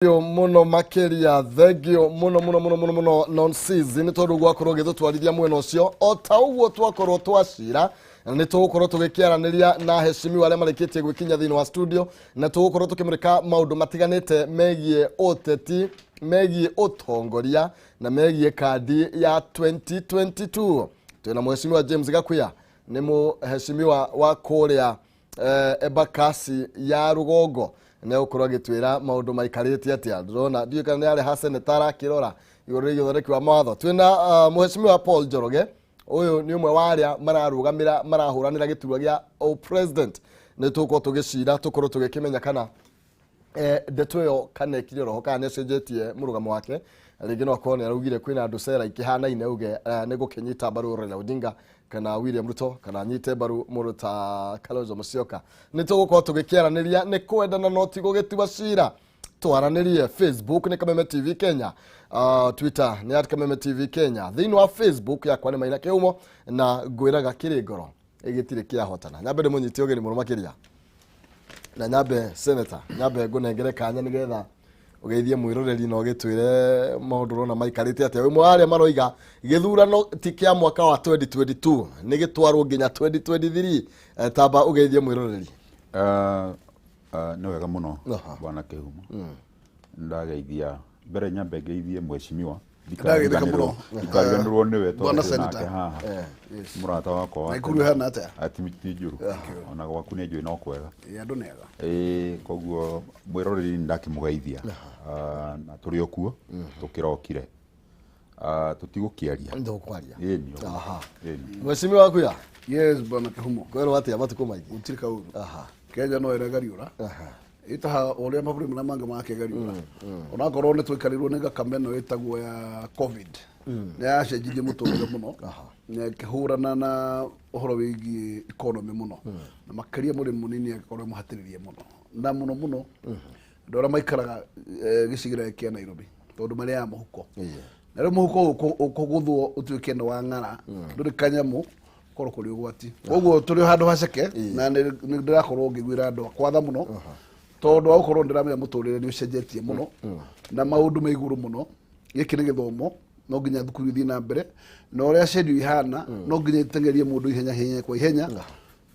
Thengiũ mũno makĩria, thengiũ mũno mũno mũno mũno mũno nonsis, nĩ tondũ gwakorwo gĩtũtwarithia mwena ũcio. O ta ũguo twakorwo twacira, nĩ tũgũkorwo tũgĩkĩaranĩria na heshimiwa arĩa marĩkĩtie gwĩkinya thĩinĩ wa studio, na tũgũkorwo tũkĩmũrĩka maũndũ matiganĩte megiĩ ũteti, megiĩ ũtongoria na megiĩ kandi ya 2022. Twĩna mheshimiwa James Gakuya, nĩ mũheshimiwa wa kũrĩa Embakasi ya rũgongo, nĩ egũkorwo agĩtwĩra maũndũ maikarĩte atĩa. Ndĩrona, ndiũĩ kana nĩ arĩ ha seneta arakĩrora igũrũ rĩgiĩ ũthondeki wa mawatho. Twĩna mheshimiwa Paul Njoroge, ũyũ nĩ ũmwe wa arĩa mararũgamĩra, marahũranĩra gĩturwa gĩa o president. Nĩ tũgũkorwo tũgĩcira, tũkorwo tũgĩkĩmenya kana ndeto ĩyo kana ĩkire roho, kana nĩ acenjetie mũrũgamo wake rĩngĩ. No akorwo nĩ araugire kwĩna andũ cera ikĩhanaine, uge nĩ gũkĩnyita mbaru Raila Odinga kana William Ruto, kana anyite mbaru mũndũ ta Kalonzo Musyoka. Nĩ tũgũkorwo tũgĩkĩaranĩria, nĩ kwendana no ti gũgĩtua cira. Twaranĩrie. Facebook nĩ Kameme TV Kenya, Twitter nĩ @KamemeTV Kenya. Thĩinĩ wa Facebook yakwa nĩ Maina Kĩhumo, na ngwĩraga kĩrĩ ngoro ĩgĩtirĩ kĩahotana. Nyambe ndĩmũnyite ũgeni mũno makĩria, na nyambe, senator, nyambe ngũnengere kanya nĩgetha ũgeithie mwĩroreri na ũgĩtwĩre maũndũ ũrona maikarĩte atĩa. Wĩ wa arĩa maroiga gĩthurano ti kĩa mwaka wa 2022, nĩ gĩtwarwo nginya 2023. Tamba ũgeithie mwĩroreri. Nĩ wega mũno. Bwana Kĩhumo, ndageithia mbere, nyambe ngeithie mheshimiwa. Ndageithĩka mũno. Ndikariganĩrwo nĩwe tondũ Bwana twĩ Senator. nake haha, mũrata wakwa wa Naikuru tene. ĩhana atĩa? Ati ti njũru, ona gwaku nĩ njũĩ no kwega. Ĩ, andũ nĩ ega. Ĩĩ, koguo mwĩroreri nĩ ndakĩmũgeithia. Na tũrĩ o kuo tũkĩrokire. Tũtigũkĩaria. Ndũkwaria. Ĩni ũguo. Ĩni. Mheshimiwa wakuya. Yes, bwana Kĩhumo. Kwĩrwo atĩa matukũ maingĩ? Gũtirĩ kaũru. Kenya no ĩregariũra ĩtaha ũrĩa mabũrũri marĩa mangĩ makĩgariũra, onakorwo nĩ twaikarĩirwo nĩ gakame ĩno ĩtagwo ya COVID. Nĩ yacenjirie mũtũrĩre mũno na ĩkĩhũrana na ũhoro wĩgiĩ economy mũno, na makĩria mũrĩmi mũnini agĩkorwo mũhatĩrĩrie mũno, na mũno mũno andũ arĩa maikaraga gĩcigĩrĩra kĩa Nairobi, tondũ marĩaga mũhuko. Na rĩu mũhuko ũkũgũthwo ũtuĩke nĩ wa ng'ara, ndũrĩ kanyamũ korwo kũrĩ ũgwati. Koguo tũrĩ o handũ haceke, na nĩ ndĩrakorwo ngĩguĩra andũ akwa tha mũno, tondũ wa gũkorwo ndĩramenya mũtũrĩre nĩ ũcenjetie mũno na maũndũ me igũrũ mũno. Gĩkĩ nĩ gĩthomo, no nginya thukuru ithiĩ na mbere, na ũrĩa schedule ihana no nginya ĩteng'erie mũndũ ihenya ihenya kwa ihenya.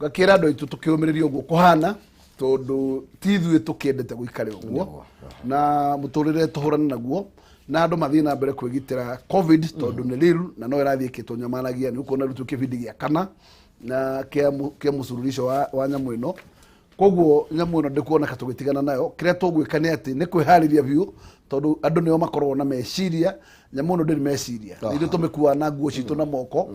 Ngakĩra andũ aitũ tũkĩũmĩrĩrie ũguo kũhana, tondũ ti ithuĩ tũkĩendete gũikare ũguo, na mũtũrĩre tũhũrane naguo, na andũ mathiĩ na mbere kwĩgitĩra COVID, tondũ nĩ real na no ĩrathiĩ ĩkĩtũnyamaragia. Nĩ ũkuona rĩu twĩ kĩbindi gĩa kana na kĩa mũcururisho wa nyamũ ĩno. Koguo nyamũ ĩno ndĩkuoneka tũgĩtigana nayo. Kĩrĩa tũgwĩka nĩ atĩ nĩ kwĩharĩria biũ, tondũ andũ nĩo makoragwo na meciria. Nyamũ ĩno ndĩrĩ meciria, nĩ ithuĩ tũmĩkuaga na nguo citũ na moko.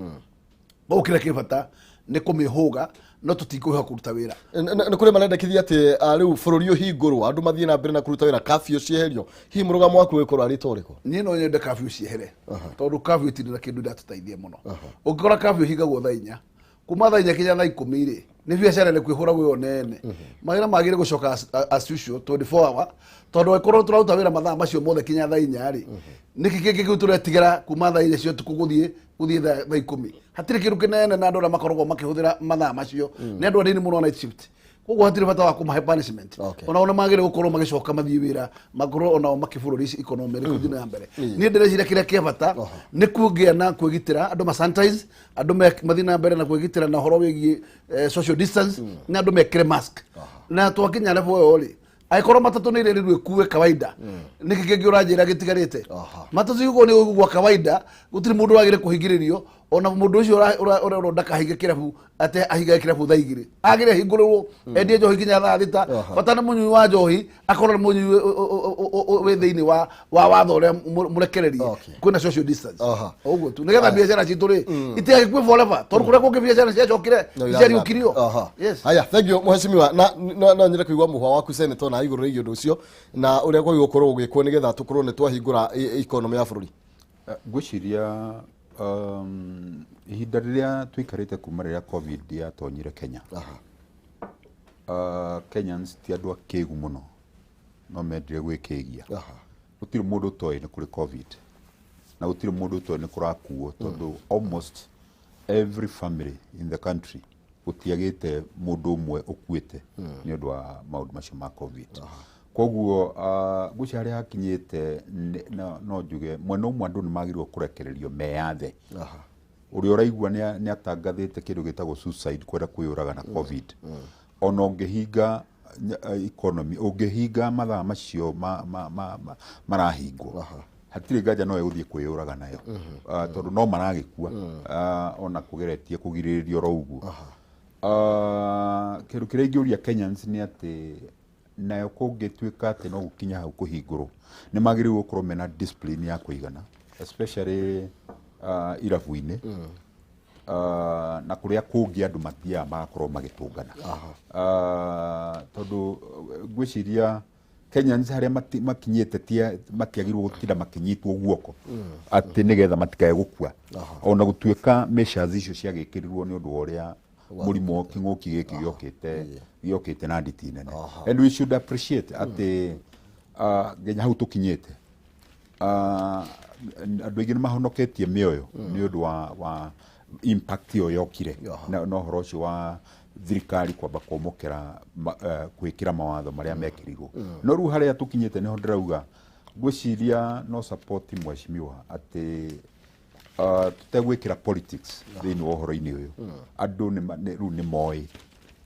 Koguo kĩrĩa kĩ bata nĩ kũmĩhũga, no tũtikũhũga kũruta wĩra. Nĩ kũrĩ marendekithia atĩ rĩu bũrũri ũhingũrwo, andũ mathiĩ na mbere na kũruta wĩra, kafio cieherio. Hihi mũrũgamo waku ũgĩkorwo arĩ ta ũrĩkũ? Niĩ no nyende kafyu ciehere, tondũ kafyu itirĩ na kĩndũ iratũteithia mũno. Ũngĩkora kafyu ĩhingagwo thaa 4, kuma thaa 4 kinya thaa 10 rĩ, nĩ biacara ĩrĩkũ ĩhũragwo ĩyo nene? Mawĩra magĩrĩ gũcoka as usual 24 hour, tondũ angĩkorwo tũraruta wĩra mathaa macio mothe kinya thaa 4 rĩ, nĩkĩ kĩngĩ kĩu tũretigĩra kuma thaa 4 cia ũtukũ gũthiĩ thaa 10? Hatirĩ kĩndũ kĩnene, na andũ arĩa makoragwo makĩhũthĩra mathaa macio nĩ andũ anini mũno, night shift. Koguo hatirĩ bata wa kũmahe punishment. Onao nĩ magĩrĩire gũkorwo magĩcoka mathiĩ wĩra, makorwo onao makĩbũrũri economy nĩ gũthiĩ na mbere. Niĩ ndĩreciria kĩrĩa kĩa bata nĩ kũgĩa na kwĩgitĩra, andũ ma sanitize, andũ mathiĩ na mbere na kwĩgitĩra na ũhoro wĩgiĩ social distance, na andũ mekĩre mask. Na twakinya level ĩyo rĩ, angĩkorwo matatũ nĩ irĩrĩrwo ĩkue kawaida, nĩkĩ kĩngĩ ũranjĩra gĩtigarĩte? Matatũ igũkorwo nĩ gũgua kawaida, gũtirĩ mũndũ wagĩrĩire kũhingĩrĩrio. Ona mũndũ ũcio ũrerwo ndakahinge kĩrabu, atĩ ahingage kĩrabu thaa 2, agĩrĩ ahingũrĩrwo endie njohi nginya thaa 6. Bata nĩ mũnyui wa njohi akorwo nĩ mũnyui wĩ thĩinĩ wa watho ũrĩa mũrekererie. Kwĩna social distance. Ũguo tu, nĩgetha biacara citũ rĩ itigagĩkue forever, tondũ kũrĩa kũngĩ biacara ciacokire No irathiĩ na mbere. ciariũkirio. Yes. Haya, thank you mheshimiwa, na no nyende kũigua mũhwa waku, senator, na igũrũ rĩgiĩ ũndũ ũcio na ũrĩa kwagĩrĩirwo gũkorwo gũgĩkwo nĩgetha tũkorwo nĩ twahingũra economy ya bũrũri. Ngwĩciria ihinda rĩrĩa tũikarĩte kuma rĩrĩa COVID yatonyire Kenya, Kenyans ti andũ akĩgu mũno, no mendire gwĩkĩgia. Gũtirĩ mũndũ ũtoĩ nĩ kũrĩ COVID, na gũtirĩ mũndũ ũtoĩ nĩ kũrakuo, tondũ almost every family in the country gũtiagĩte mũndũ ũmwe ũkuĩte nĩ ũndũ wa maũndũ macio ma COVID. Koguo ngwĩciria harĩa hakinyĩte no njuge mwena ũmwe andũ nĩ magĩrĩirwo kũrekererio meyathe. Ũrĩa ũraigua nĩ atangathĩte kĩndũ gĩtagwo suicide, kwenda kwĩyũraga na COVID. Ona ũngĩhinga economy, ũngĩhinga mathaa macio marahingwo, hatirĩ nganja no ĩgũthiĩ kwĩyũraga nayo. Tondũ no maragĩkua, ona kũgeretie kũgirĩrĩrio oro ũguo. Kĩndũ kĩrĩa ingĩũria Kenyans nĩ atĩ nayo kũngĩtuĩka atĩ no gũkinya hau kũhingũrwo, nĩ magĩrĩirwo gũkorwo mena discipline ya kũigana, especially irabu-inĩ, na kũrĩa kũngĩ andũ mathiaga magakorwo magĩtũngana. Tondũ ngwĩciria Kenyans harĩa makinyĩte matiagĩrĩirwo gũtinda makĩnyitwo guoko atĩ nĩgetha matikae gũkua, ona gũtuĩka measures icio ciagĩkĩrirwo nĩ ũndũ wa ũrĩa mũrimũ kĩng'ũki gĩkĩ gĩokĩte na nditi nene. And we should appreciate atĩ nginya hau tũkinyĩte, andũ aingĩ nĩ mahonoketie mĩoyo nĩ ũndũ wa impact ĩyo yokire na ũhoro ũcio wa thirikari kwamba kwomokera gwĩkĩra mawatho marĩa mekĩrirwo. No rĩu harĩa tũkinyĩte nĩho ndĩrauga ngwĩciria no support mheshimiwa atĩ tũtegwĩkĩra politics thĩinĩ wa ũhoro-inĩ ũyũ. Andũ rĩu nĩ moĩ,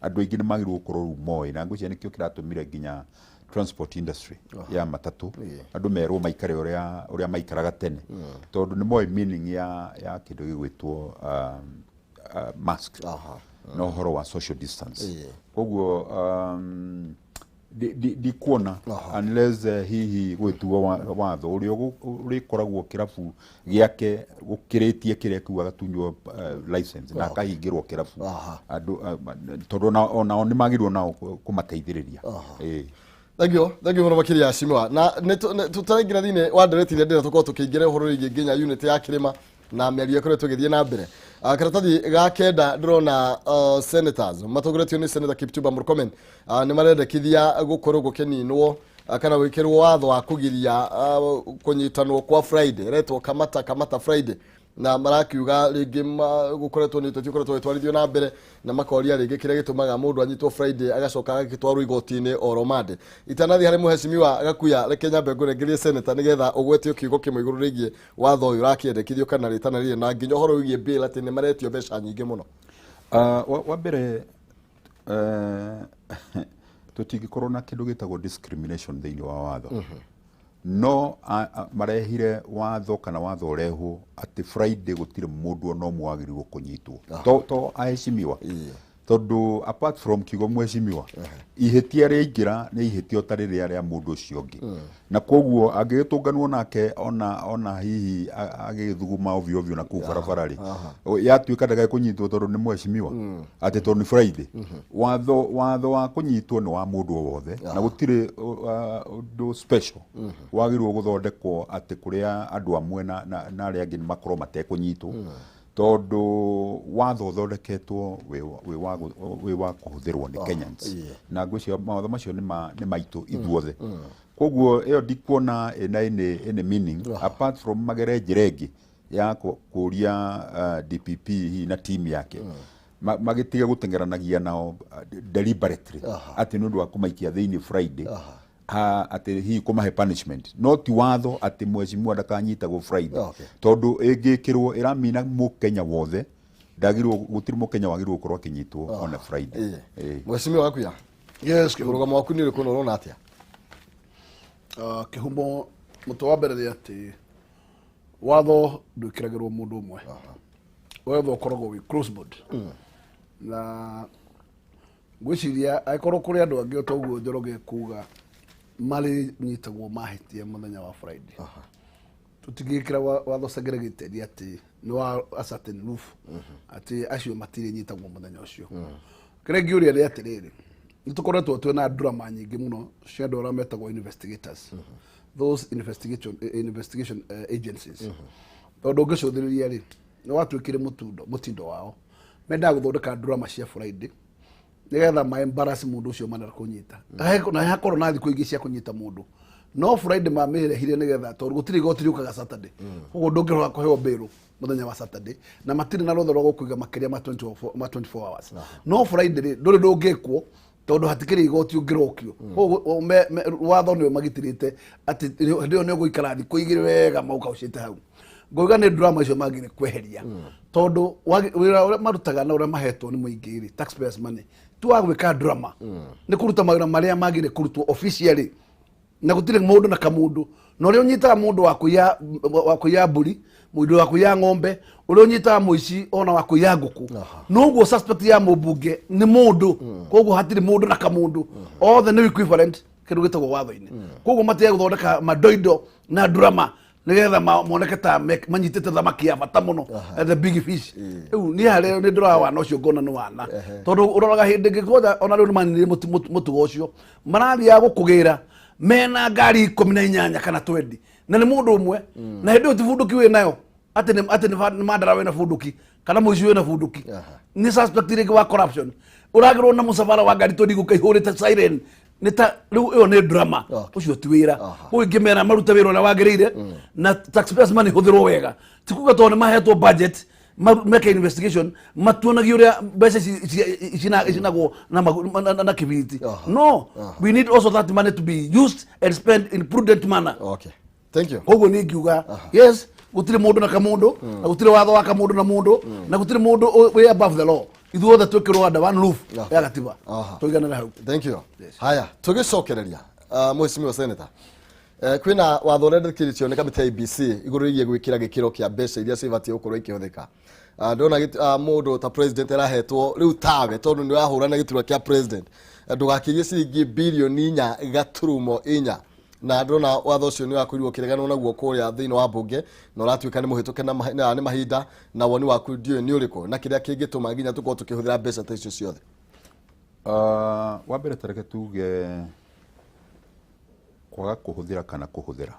andũ aingĩ nĩ magĩrĩirwo gũkorwo rĩu moĩ, na ngwĩciria nĩkĩo kĩratũmire nginya transport industry ya matatũ andũ merwo maikare ũrĩa maikaraga tene, tondũ nĩ moĩ meaning ya kĩndũ gĩgwĩtwo mask na ũhoro wa social distance. Koguo ndikuona unless hihi gwĩtuo watho ũrĩa ũrĩkoragwo kĩrabu gĩake gũkĩrĩtie kĩrĩa kĩu agatunywo license na akahingĩrwo kĩrabu. Andũ tondũ onao nĩ magĩrĩirwo nao kũmateithĩrĩria. Ĩĩ. Thengio, thengio mũno makĩria Shimoa. Na nĩ tũtaraingĩra thĩinĩ wa ndereti iria ndĩra tũkorwo tũkĩingĩra ũhoro wĩgiĩ nginya unit ya kĩrĩma na mĩario ĩkoretwo ĩgĩthiĩ na mbere. Karatathi ga kenda ndĩrona senators matongoretio nĩ Senator Kipchumba Murkomen nĩ marendekithia gũkorwo gũkĩninwo kana gwĩkĩrwo watho wa kũgiria kũnyitanwo kwa Friday ĩretwo kamata kamata Friday, na marakiuga rĩngĩ gũkoretwo nĩ ũteti ũkoretwo ũgĩtwarithio na mbere, na makoria rĩngĩ kĩrĩa gĩtũmaga mũndũ anyitwo Friday agacoka agagĩtwarwo igoti-inĩ oro Monday. Itanathiĩ harĩ mũhecimiwa Gakuya, reke nyambe ngũnengerie senator nĩgetha ũgwetio kiugo kĩmwe igũrũ rĩgiĩ watho ũyũ ũrakĩendekithio kana rĩtana rĩrĩ, na nginya ũhoro wĩgiĩ bail atĩ nĩ maretio mbeca nyingĩ mũno. Wa mbere, tũtingĩkorwo na kĩndũ gĩtagwo discrimination thĩinĩ wa watho. No marehire watho kana watho ũrehwo atĩ Friday gũtirĩ mũndũ ona ũmwe wagĩrĩirwo kũnyitwo, to aheshimiwa, tondũ apart from kiugo mheshimiwa, ihĩtia rĩaingĩra nĩ ihĩtia ta rĩrĩa rĩa mũndũ ũcio ũngĩ, na koguo angĩgĩtũnganwo nake ona hihi agĩthuguma ovyo ovyo na kũu barabara rĩ, yatuĩka ndagae kũnyitwo tondũ nĩ mheshimiwa, atĩ tondũ nĩ Friday. Watho wa kũnyitwo nĩ wa mũndũ o wothe, na gũtirĩ ũndũ special wagĩrĩirwo gũthondekwo atĩ kũrĩa andũ amwe na arĩa angĩ makorwo matekũnyitwo, tondũ watho ũthondeketwo wĩ wa kũhũthĩrwo nĩ Kenyans, na ngwĩciria mawatho macio nĩ maitũ ithuothe. Koguo ĩyo ndikuona ĩna any meaning apart from magere njĩra ĩngĩ ya kũria DPP hihi na team yake magĩtige gũteng'eranagia nao deliberately atĩ nĩ ũndũ wa kũmaikia thĩinĩ Friday, atĩ hihi kũmahe punishment, no ti watho atĩ mheshimiwa ndakanyitagwo Friday, tondũ ĩngĩkĩrwo ĩramina mũkenya wothe ndagĩrĩirwo, gũtirĩ mũkenya wagĩrĩirwo gũkorwo akĩnyitwo on a Friday. Ĩĩ. Mheshimiwa Gakuya. Yes, Kĩhumo. Mũrũgamo waku nĩ ũrĩkũ na ũrona atĩa? Kĩhumo, mũtwe wa mbere nĩ atĩ watho ndwĩkĩragĩrwo mũndũ ũmwe, watho ũkoragwo wĩ cross board, na ngwĩciria angĩkorwo kũrĩ andũ angĩ o toguo Njoroge kuga marĩ nyitagwo mahĩtia mũthenya wa Friday, tũtingĩkĩra watho segregated atĩ nĩ wa a certain roof atĩ acio matirĩ nyitagwo mũthenya ũcio. Kĩrĩa ngĩũria nĩ atĩrĩrĩ, nĩ tũkoretwo twĩna drama nyingĩ mũno cia andũ arĩa metagwo investigators, those investigation agencies, tondũ ũngĩcũthĩrĩria rĩ, nĩ watuĩkire mũtundo mũtindo wao mendaga gũthondeka drama cia Friday nĩgetha ma embarrass mũndũ ũcio marenda kũnyita. Na hakorwo na thikũ ingĩ cia kũnyita mũndũ, no Friday mamĩrehire nĩgetha, tondũ gũtirĩ igoti rĩũkaga Saturday, koguo ndũngĩhota kũheo bail mũthenya wa Saturday, na matirĩ na rũtha rwa gũkũiga makĩria ma 24 hours. No Friday rĩ, ndũrĩ ndũngĩkwo. Tondũ hatikĩrĩ igoti ũngĩrokio. Koguo watho nĩ ũmagitĩrĩte atĩ hĩndĩ ĩyo nĩ ũgũikara thikũ 2 wega maũkaucĩte hau. Ngoiga nĩ drama icio magĩrĩire kweheria, tondũ wĩra ũrĩa marutaga na ũrĩa mahetwo nĩ mũingĩ rĩ, taxpayers money, ti wa gwĩka drama, nĩ kũruta mawĩra marĩa magĩrĩire kũrutwo officially, na gũtirĩ mũndũ na kamũndũ na ũrĩa ũnyitaga mũndũ wa kũiya mbũri, mũndũ wa kũiya ng'ombe, ũrĩa ũnyitaga mũici ona wa kũiya ngũkũ, noguo suspect ya mũmbunge nĩ mũndũ. Koguo hatirĩ mũndũ na kamũndũ, othe nĩ equivalent kĩndũ gĩtagwo watho-inĩ. Koguo matige gũthondeka madoido na drama nigetha moneke ta manyitĩte thamaki ya bata mũno, the big fish. Rĩu niĩ harĩa nĩ ndĩroya wana ũcio, ngona nĩ wana, tondũ ũroraga hĩndĩ ĩngĩ kwanja ona rĩu nĩ maninire mũtugo ũcio, marathiaga gũkũgĩra mena ngari 18 kana 20 na nĩ mũndũ ũmwe, na hĩndĩ ĩyo ti bunduki wĩ nayo, atĩ nĩ mandara wĩna bunduki kana mũici wĩna bunduki, nĩ suspect rĩngĩ wa corruption ũragĩrwo na mũcabara wa ngari 20 gũka ihũrĩte siren. Nĩ ta rĩu ĩyo nĩ drama. Ũcio ti wĩra. Koguo ingĩmera marute wĩra ũrĩa wagĩrĩire na taxpayers money hũthĩrwo wega, ti kuga tondũ nĩ mahetwo budget meke investigation matuonagie ũrĩa mbeca ici icinagwo na kibiriti. No we need also that money to be used and spent in prudent manner. Okay, thank you. Koguo nĩ ngiuga yes, gũtirĩ mũndũ na kamũndũ, na gũtirĩ watho wa kamũndũ na mũndũ, na gũtirĩ mũndũ wĩ above the law. Ithuothe twĩkĩrwo under one roof ya gatiba. Tũiganĩre hau. Thank you. Haya, tũgĩcokereria, mheshimiwa senator, kwĩna watho ũrĩa ndĩkĩrĩtio nĩ kamĩtĩ ya IEBC igũrũ rĩgiĩ gwĩkĩra gĩkĩro kĩa mbeca iria cibatiĩ gũkorwo ikĩhũthĩka. Ndĩrona mũndũ ta president arahetwo rĩu tawe, tondũ nĩ ũrahũrana gĩturwa kĩa president, ndũgakĩrie ciringi 4.4 bilioni, na ndĩrona watho ũcio nĩ ũrakorirwo ũkĩreganwo naguo kũrĩa thĩinĩ wa mbunge na ũratuĩka nĩ mũhĩtũke na nĩ mahinda. Na woni waku ndiũĩ nĩ ũrĩkũ na kĩrĩa kĩngĩtũma nginya tũkorwo tũkĩhũthĩra mbeca ta icio ciothe? Wa mbere, tareke tuge kwaga kũhũthĩra kana kũhũthĩra,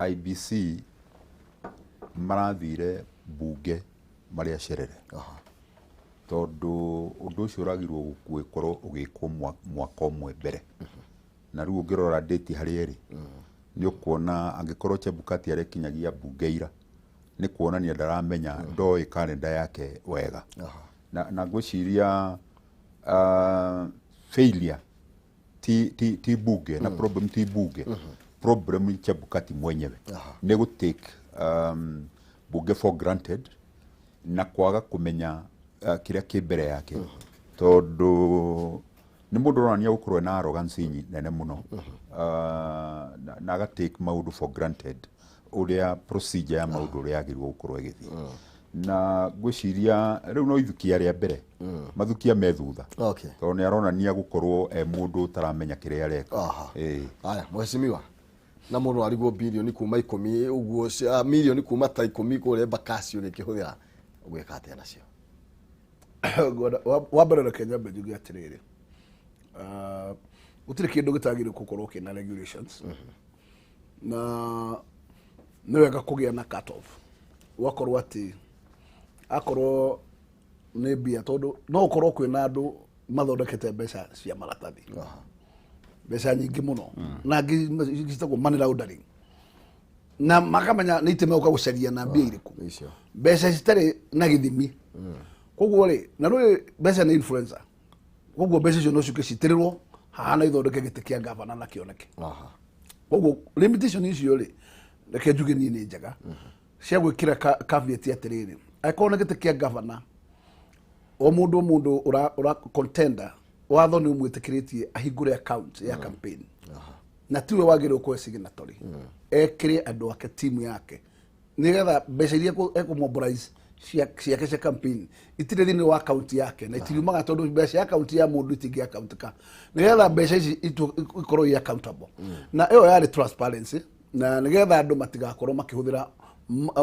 IEBC marathire bunge marĩ acerere, tondũ ũndũ ũcio ũragirwo gũkorwo ũgĩkwo mwaka ũmwe mbere. Na rĩu ũngĩrora date harĩa ĩrĩ, nĩ ũkuona angĩkorwo Chebukati arekinyagia bunge ira, nĩ kuonania ndaramenya, ndoĩ kalenda yake wega. Na ngwĩciria failure ti bunge na problem ti bunge, problem ni Chebukati mwenyewe nĩ gũ take bunge for granted na kwaga kũmenya kĩrĩa kĩ mbere yake, tondũ nĩ mũndũ ũronania gũkorwo na arrogance nene mũno, na aga take maũndũ for granted, ũrĩa procedure ya maũndũ ũrĩa yagĩrĩirwo gũkorwo ĩgĩthiĩ. Na ngwĩciria rĩu no ithukia rĩa mbere, mathukia me thutha, tondũ nĩ aronania gũkorwo e mũndũ ũtaramenya kĩrĩa areka. Ĩĩ. Haya, mheshimiwa, na mũndũ arigwo bilioni kuma 10 ũguo milioni kuma ta 10 kũrĩa Embakasi ũgĩkĩhũthĩra gwĩka atĩa nacio? Wa mbere, reke nyambe njuge atĩrĩrĩ, gũtirĩ kĩndũ gĩtagĩrĩire gũkorwo kĩna regulations, na nĩ wega kũgĩa na cut off, ũgakorwo atĩ akorwo nĩ mbia, tondũ no ũkorwo kwĩna andũ mathondekete mbeca cia maratathi, mbeca nyingĩ mũno, na angĩ citagwo money laundering, na makamenya nĩ itĩ megũka gũcaria na mbia irĩkũ. Icio. Mbeca citarĩ na gĩthimi. Koguo rĩ, na rĩu mbeca nĩ influencer, koguo mbeca icio no ciũke citĩrĩrwo haha na ithondeke gĩtĩ kĩa gavana na kĩoneke. Koguo limitation icio rĩ, reke njuge niĩ nĩ njega cia gwĩkĩra caveat atĩrĩrĩ, angĩkorwo nĩ gĩtĩ kĩa gavana, o mũndũ ũra contender, watho nĩ ũmwĩtĩkĩrĩtie ahingũre account ya campaign, na tiwe wagĩrĩirwo kũhe signatory, ekĩre andũ ake, timu yake, nigetha mbeca iria ekũmobilize ciake cia campaign itirĩ thĩinĩ wa account yake na itiriumaga, tondũ mbeca ya account ya mũndũ itingĩ account-ka, nigetha mbeca ici ikorwo i accountable, na ĩyo yarĩ transparency, na nigetha andũ matigakorwo makĩhũthĩra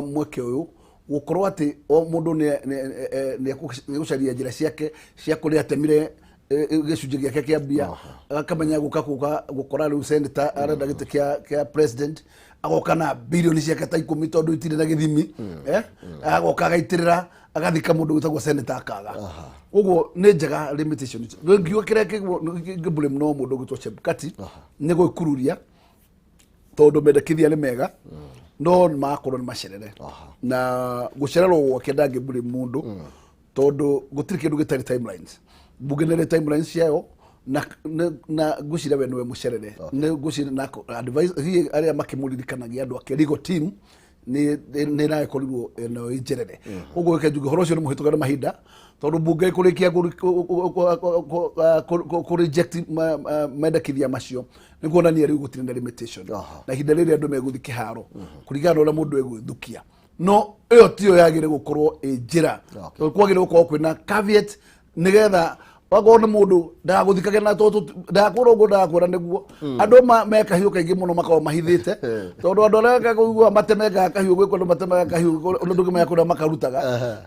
mweke ũyũ gũkorwo atĩ o mũndũ nĩ egũcaria njĩra ciake cia kũrĩa atemire gĩcunjĩ gĩake kĩa mbia, akamenya gũka gũka gũkora rĩu senator arenda gĩtĩ kĩa president, agoka na bilioni ciake ta 10, tondũ itirĩ na gĩthimi, agoka agaitĩrĩra, agathika mũndũ wĩtagwo senator akaga. Koguo nĩ njega limitation icio. Ngiuga kĩrĩa kĩngĩ no mũndũ ũgwĩtwo Chebukati nĩ gwĩkururia, tondũ mendekithia nĩ mega no nĩ magakorwo nĩ macerere, na gũcererwo gwake ndangĩmbũrĩ mũndũ, tondũ gũtirĩ kĩndũ gĩtarĩ timelines. Mbunge nĩ ĩrĩ timelines ciayo na ngwĩciria we nĩwe mũcerere, nĩ ngwĩciria na advice hihi arĩa makĩmũririkanagia andũ ake legal team nĩ ĩragĩkorirwo ĩno ĩ njerere. Koguo reke njuge ũhoro ũcio nĩ mũhĩtũke nĩ mahinda, tondũ mbunge ĩkũrĩkia kũ reject mendekithia macio nĩ kuonania rĩu gũtirĩ na limitation. Na ihinda rĩrĩ andũ megũthiĩ kĩharo kũringana na ũrĩa mũndũ egwĩthukia, no ĩyo tiyo yagĩrĩire gũkorwo ĩ njĩra. Tondũ kwagĩrĩire gũkorwo kwĩna caveat, nĩgetha wakorwo nĩ mũndũ ndagagũthikage na tondũ ndakwĩra ũguo, ndagakwĩra nĩguo andũ me kahiũ kaingĩ mũno makoragwo mahithĩte, tondũ andũ arĩa kũigua matemengaga kahiũ gwĩ kũndũ matemengaga kahiũ ũndũ ndũngĩmenya kũrĩa makarutaga,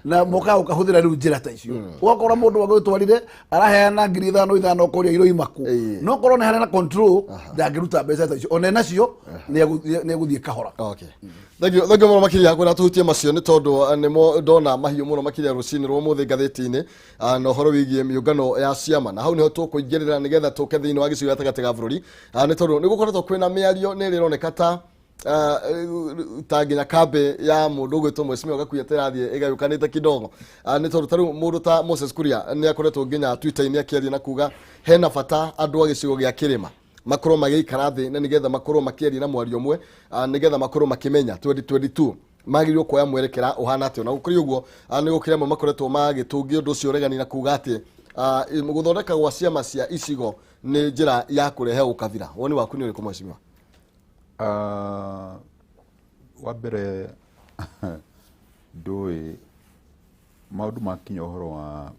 na mokaga gũkahũthĩra rĩu njĩra ta icio. Ũgakora mũndũ wagwĩtwarire araheana 5,000 5 kũrĩa iroima kũ. No korwo nĩ harĩ na control, ndangĩruta mbeca ta icio, ona enacio nĩ egũthiĩ kahora. Okay. Thank you, thank you mũno makĩria kwĩra tũhutie macio, nĩ tondũ nĩmo ndona mahiũ mũno makĩria rũcinĩ rwa ũmũthĩ ngathĩti-inĩ, na ũhoro wĩgiĩ mĩũngano ya ciama, na hau nĩho tũkũingĩrĩra nĩgetha tũke thĩinĩ wa gĩcigo gatagatĩ ga bũrũri, nĩ tondũ nĩ gũkoretwo kwĩna mĩario nĩ ĩrĩa ĩroneka ta nginya kambĩ ya mũndũ ũgwĩtwo Mheshimiwa Gakuya ĩrathiĩ ĩgayũkanĩte kidogo, nĩ tondũ ta rĩu mũndũ ta Moses Kuria nĩ akoretwo nginya Twitter-inĩ akĩaria na kuga hena bata andũ a gĩcigo gĩa kĩrĩma makorwo magĩikara thĩ na nĩgetha makorwo makĩaria na mwario ũmwe, nĩgetha makorwo makĩmenya 2022 magĩrĩirwo kuoya mwerekera ũhana atĩa. Na gũkĩrĩ ũguo, nĩ gũkĩrĩ amwe makoretwo magĩtũngia ũndũ ũcio ũregani na kuga atĩ gũthondeka gwa ciama cia icigo nĩ njĩra ya kũrehe ũkabira. Woni waku nĩ ũrĩkũ, mheshimiwa? Wa mbere, ndũĩ maũndũ makinya ũhoro wa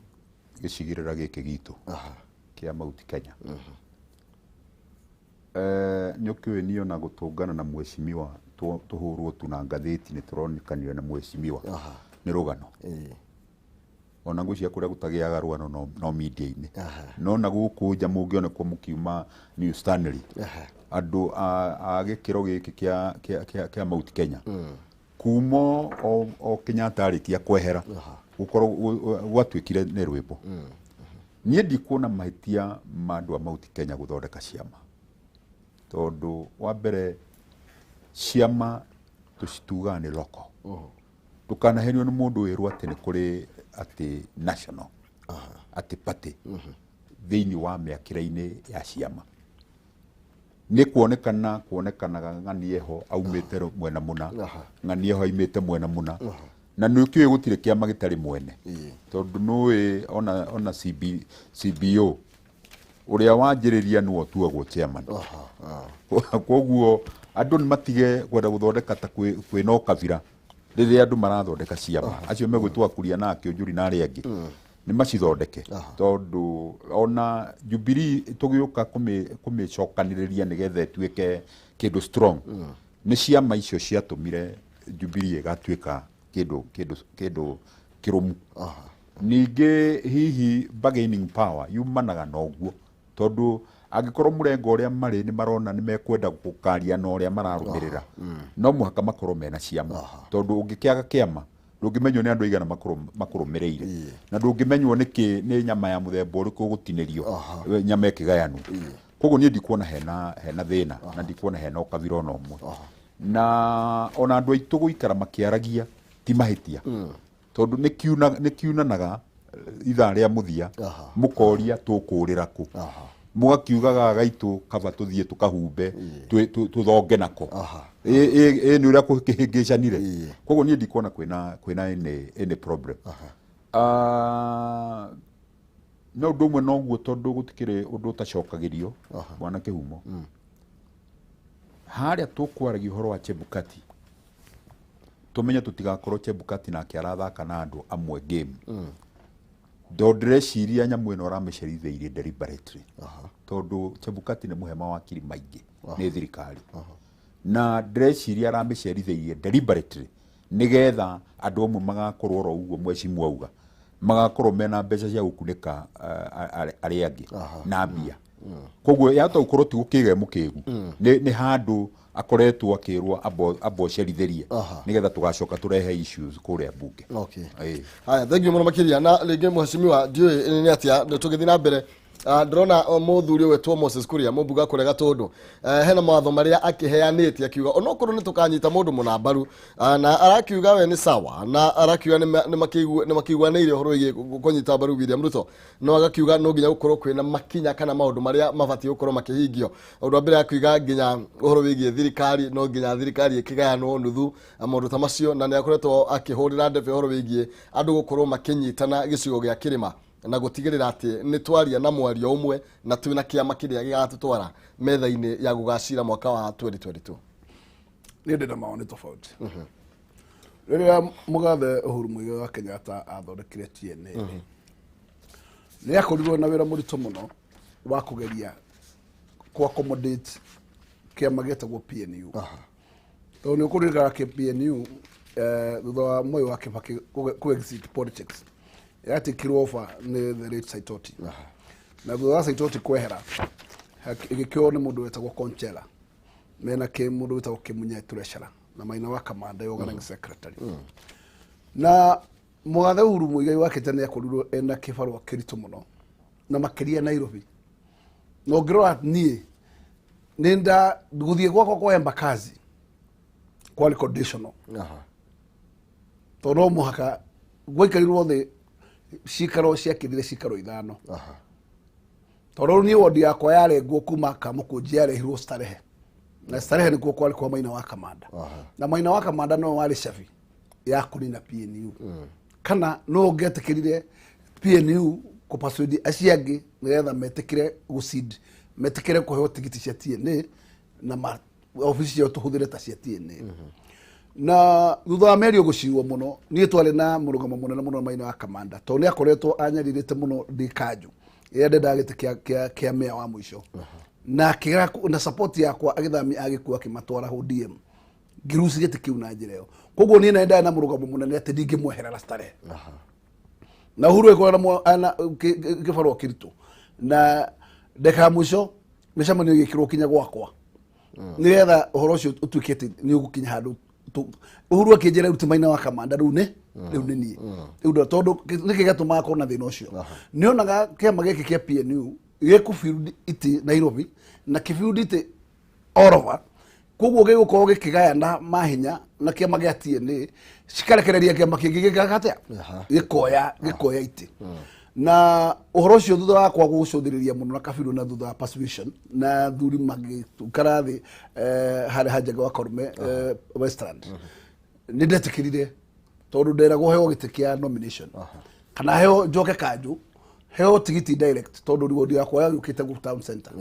gĩcigĩrĩra gĩkĩ gitũ kĩa Mount Kenya, nĩ ũkĩũĩ niĩ ona gũtũngana na mheshimiwa tũhũrwo tu na ngathĩti nĩ tũronekanire na mheshimiwa nĩ rũgano. Ona ngwĩciria kũrĩa gũtagĩaga rũgano no media-inĩ, no na gũkũ nja mũngĩonekwo mũkiuma New Stanley, andũ a gĩkĩro gĩkĩ kĩa Mount Kenya, kuma o Kenyatta arĩkia kwehera, gũkorwo gwatuĩkire nĩ rwĩmbo. Niĩ ndikuona mahĩtia ma andũ a Mount Kenya gũthondeka ciama, tondũ wa mbere ciama tũcitugaga nĩ local. Ndũkanahenio nĩ mũndũ wĩrwo atĩ nĩ kũrĩ atĩ national atĩ party thĩinĩ wa mĩakĩre-inĩ ya ciama. Nĩ kuonekana kuonekanaga ng'ani eho aumĩte mwena mũna, ng'ani eho aumĩte mwena mũna, na nĩ ũkĩũĩ gũtirĩ kĩama gĩtarĩ mwene, tondũ nũĩ ona CBO ũrĩa wanjĩrĩria nĩwe ũtuagwo chairman. Koguo andũ nĩ matige kwenda gũthondeka ta kwĩna ũkabira rĩrĩa andũ marathondeka ciama. Acio megwĩtwo Akuria na Akĩũnjũri na arĩa angĩ nĩ macithondeke, tondũ ona Jubilee tũgĩũka kũmĩcokanĩrĩria nĩgetha ĩtuĩke kĩndũ strong, nĩ ciama icio ciatũmire Jubilee ĩgatuĩka kĩndũ kĩrũmu. Ningĩ hihi bargaining power yumanaga na ũguo, tondũ angĩkorwo mũrengo ũrĩa marĩ nĩ marona nĩ mekwenda gũkaria na ũrĩa mararũmĩrĩra, no mũhaka makorwo mena ciama, tondũ ũngĩkĩaga kĩama ndũngĩmenywo nĩ andũ aigana makũrũmĩrĩire, na ndũngĩmenywo nĩkĩ nĩ nyama ya mũthemba ũrĩkũ ũgũtinĩrio, nyama ĩkĩgayanwo. Koguo niĩ ndikuona hena thĩna, na ndikuona hena ũkabira ona ũmwe, na ona andũ aitũ gũikara makĩaragia ti mahĩtia, tondũ nĩ kiunanaga ithaa rĩa mũthia. Mũkoria tũkũrĩra kũ, mũgakiugaga gaitũ kaba tũthiĩ tũkahumbe tũthonge nako. Ĩ nĩ ũrĩa kũhĩngĩcanire. Koguo niĩ ndikuona kwĩna any problem. No ũndũ ũmwe noguo, tondũ gũtikĩrĩ ũndũ ũtacokagĩrio, bwana Kĩhumo, harĩa tũkwaragia ũhoro wa Chebukati, tũmenye tũtigakorwo Chebukati nake arathaka na andũ amwe game, tondũ ndĩreciria nyamũ ĩno aramĩcerithĩirie deliberately, tondũ Chebukati nĩ mũhe mawakiri maingĩ nĩ thirikari, na ndĩreciria aramĩcerithĩirie deliberately nĩgetha andũ amwe magakorwo oro ũguo mheshimiwa auga, magakorwo mena mbeca cia gũkunĩka arĩa angĩ na mbia. Koguo yahota gũkorwo ti gũkĩga mũkĩgu, nĩ handũ akoretwo akĩrwo ambocerithĩrie nĩgetha tũgacoka tũrehe issues kũrĩa bunge. Haya, thank you mũno makĩria. Na rĩngĩ mheshimiwa, ndiũĩ nĩ atĩa tũgĩthiĩ na mbere. Ndĩrona mũthuri wetwo Moses Kuria mũmbunge kũrĩa Gatũndũ, hena mawatho marĩa akĩheanĩte akiuga onokorwo nĩ tũkanyita mũndũ mũna mbaru, na arakiuga we nĩ sawa, na arakiuga nĩ makĩiguanĩire ũhoro wĩgiĩ kũnyita mbaru William Ruto, no agakiuga no nginya gũkorwo kwĩna makinya kana maũndũ marĩa mabatiĩ gũkorwo makĩhingio. Ũndũ wa mbere akiuga nginya ũhoro wĩgiĩ thirikari, no nginya thirikari ĩkĩgayanwo nuthu na maũndũ ta macio, na nĩ akoretwo akĩhũrĩra ndebe ũhoro wĩgiĩ andũ gũkorwo makĩnyitana gĩcigo gĩa kĩrĩma na gũtigĩrĩra atĩ nĩ twaria na mwario ũmwe na twĩna kĩama kĩrĩa gĩgatũtwara metha-inĩ ya gũgacira mwaka wa 2022. Niĩ ndĩ na mawoni tofauti. Rĩrĩa mũgathe Uhuru Muigai wa Kenyatta athondekire TNA, nĩ akorirwo na wĩra mũritũ mũno wa kũgeria kũ accommodate kĩama gĩetagwo PNU, tondũ nĩ ũkũririkana kĩ PNU, thutha wa Moi wa Kibaki kũ exit politics, yatikirwo over nĩ the late Saitoti, na thutha wa Saitoti kwehera ĩgĩkĩoywo nĩ mũndũ wetagwo Conchela mena kĩ mũndũ wĩtagwo Kĩmunye Treasurer na Maina wa Kamanda organizing secretary. Na mũgathe Uhuru Muigai wa Kenyatta nĩ akorirwo ena kĩbarũa kĩritũ mũno, na makĩria Nairobi. Na ũngĩrora niĩ nĩ nda gũthiĩ gwakwa kwa Embakasi kwarĩ conditional, tondũ no mũhaka gwaikarirwo thĩ cikaro ciakĩrire cikaro 5, tondũ rĩu niĩ wondi yakwa yarengwo kuma Kamũkũnji yarehirwo Starehe, na Starehe nĩkuo kwarĩ kwa Maina wa Kamanda, na Maina wa Kamanda no warĩ cabi ya kũnina PNU, kana no ũngĩetĩkĩrire PNU kũpersuade acio angĩ nĩgetha metĩkĩre gũcid, metĩkĩre kũheo tigiti cia TNA na obici ciao tũhũthĩre ta cia TNA. Na thutha wa mĩario gũcirwo mũno, niĩ twarĩ na mũrũgamo mũnene mũno na Maina wa Kamanda, tondũ nĩ akoretwo anyarirĩte mũno ndĩ kanjũ rĩrĩa ndendaga gĩtĩ kĩa meya wa mũico, na akĩgera na support yakwa agĩthamia agĩkua akĩmatwara ODM, ngĩruci gĩtĩ kĩu na njĩra ĩyo. Koguo niĩ na ndarĩ na mũrũgamo mũnene atĩ ndingĩmweherera Starehe, na Uhuru ĩkorwo na kĩbarũa kĩritũ, na ndeka ya mũico mĩcemanio ĩgĩkĩrwo kinya gwakwa nĩgetha ũhoro ũcio ũtuĩke atĩ nĩ ũgũkinya handũ. Uhuru akĩnjĩra rĩu ti Maina wa Kamanda, rĩu nĩ niĩ rĩu tondũ nĩkĩ gĩatũmaga akorwo na thĩna ũcio? Nĩonaga kĩama gĩkĩ kĩa PNU gĩkũbuild itĩ Nairobi na kĩbuild itĩ all over, koguo gĩgũkorwo gĩkĩgayana mahinya na kĩama gĩa TNA, cikarekereria kĩama kĩngĩ gĩkaga atĩa? Gĩkoya itĩ. Na ũhoro ũcio thutha wakwa gũcũthĩrĩria mũno na kabirũ, na thutha wa persuasion na thuri magĩikara thĩ, harĩa ha Njagi wa Karume, Westland, nĩ ndetĩkĩrire, tondũ nderagwo heo gĩtĩ kĩa nomination kana heo njoke kanjũ heo tigiti direct, tondũ reward yakwa yagĩũkĩte gũ town center,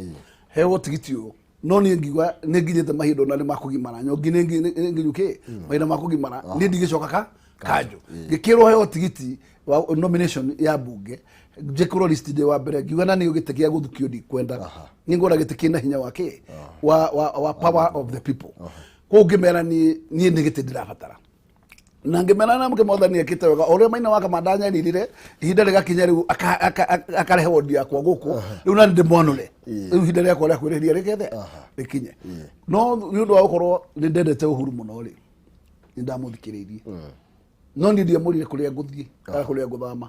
heo tigiti ũyũ. No niĩ ngiuga nĩ nginyĩte mahinda ona nĩ makũgimara nyongi, nĩ nginyu kĩ mahinda ma kũgimara, niĩ ndigĩcoka ka kanjũ. Ngĩkĩrwo heo tigiti wa nomination ya mbunge, njĩkĩrwo list ndĩ wa mbere. Ngiuga na nĩ gĩtĩ gĩa gũthukio ndikwenda, niĩ ngwenda gĩtĩ kĩna hinya wa kĩ wa power of the people. Koguo ngĩmera niĩ nĩ gĩtĩ ndĩrabatara, na ngĩmera na mwathani ekĩte wega o ũrĩa Maina wa Kamanda anyaririre, ihinda rĩgakinya rĩu akarehe wondi yakwa gũkũ rĩu na ndĩmwanũre rĩu ihinda rĩakwa rĩa kwĩrĩhĩria rĩgethe rĩkinye. No nĩ ũndũ wa gũkorwo nĩ ndendete Uhuru mũno rĩ, nĩ ndamũthikĩrĩirie, no niĩ ndiamũrire kũrĩa ngũthiĩ kana kũrĩa ngũthama.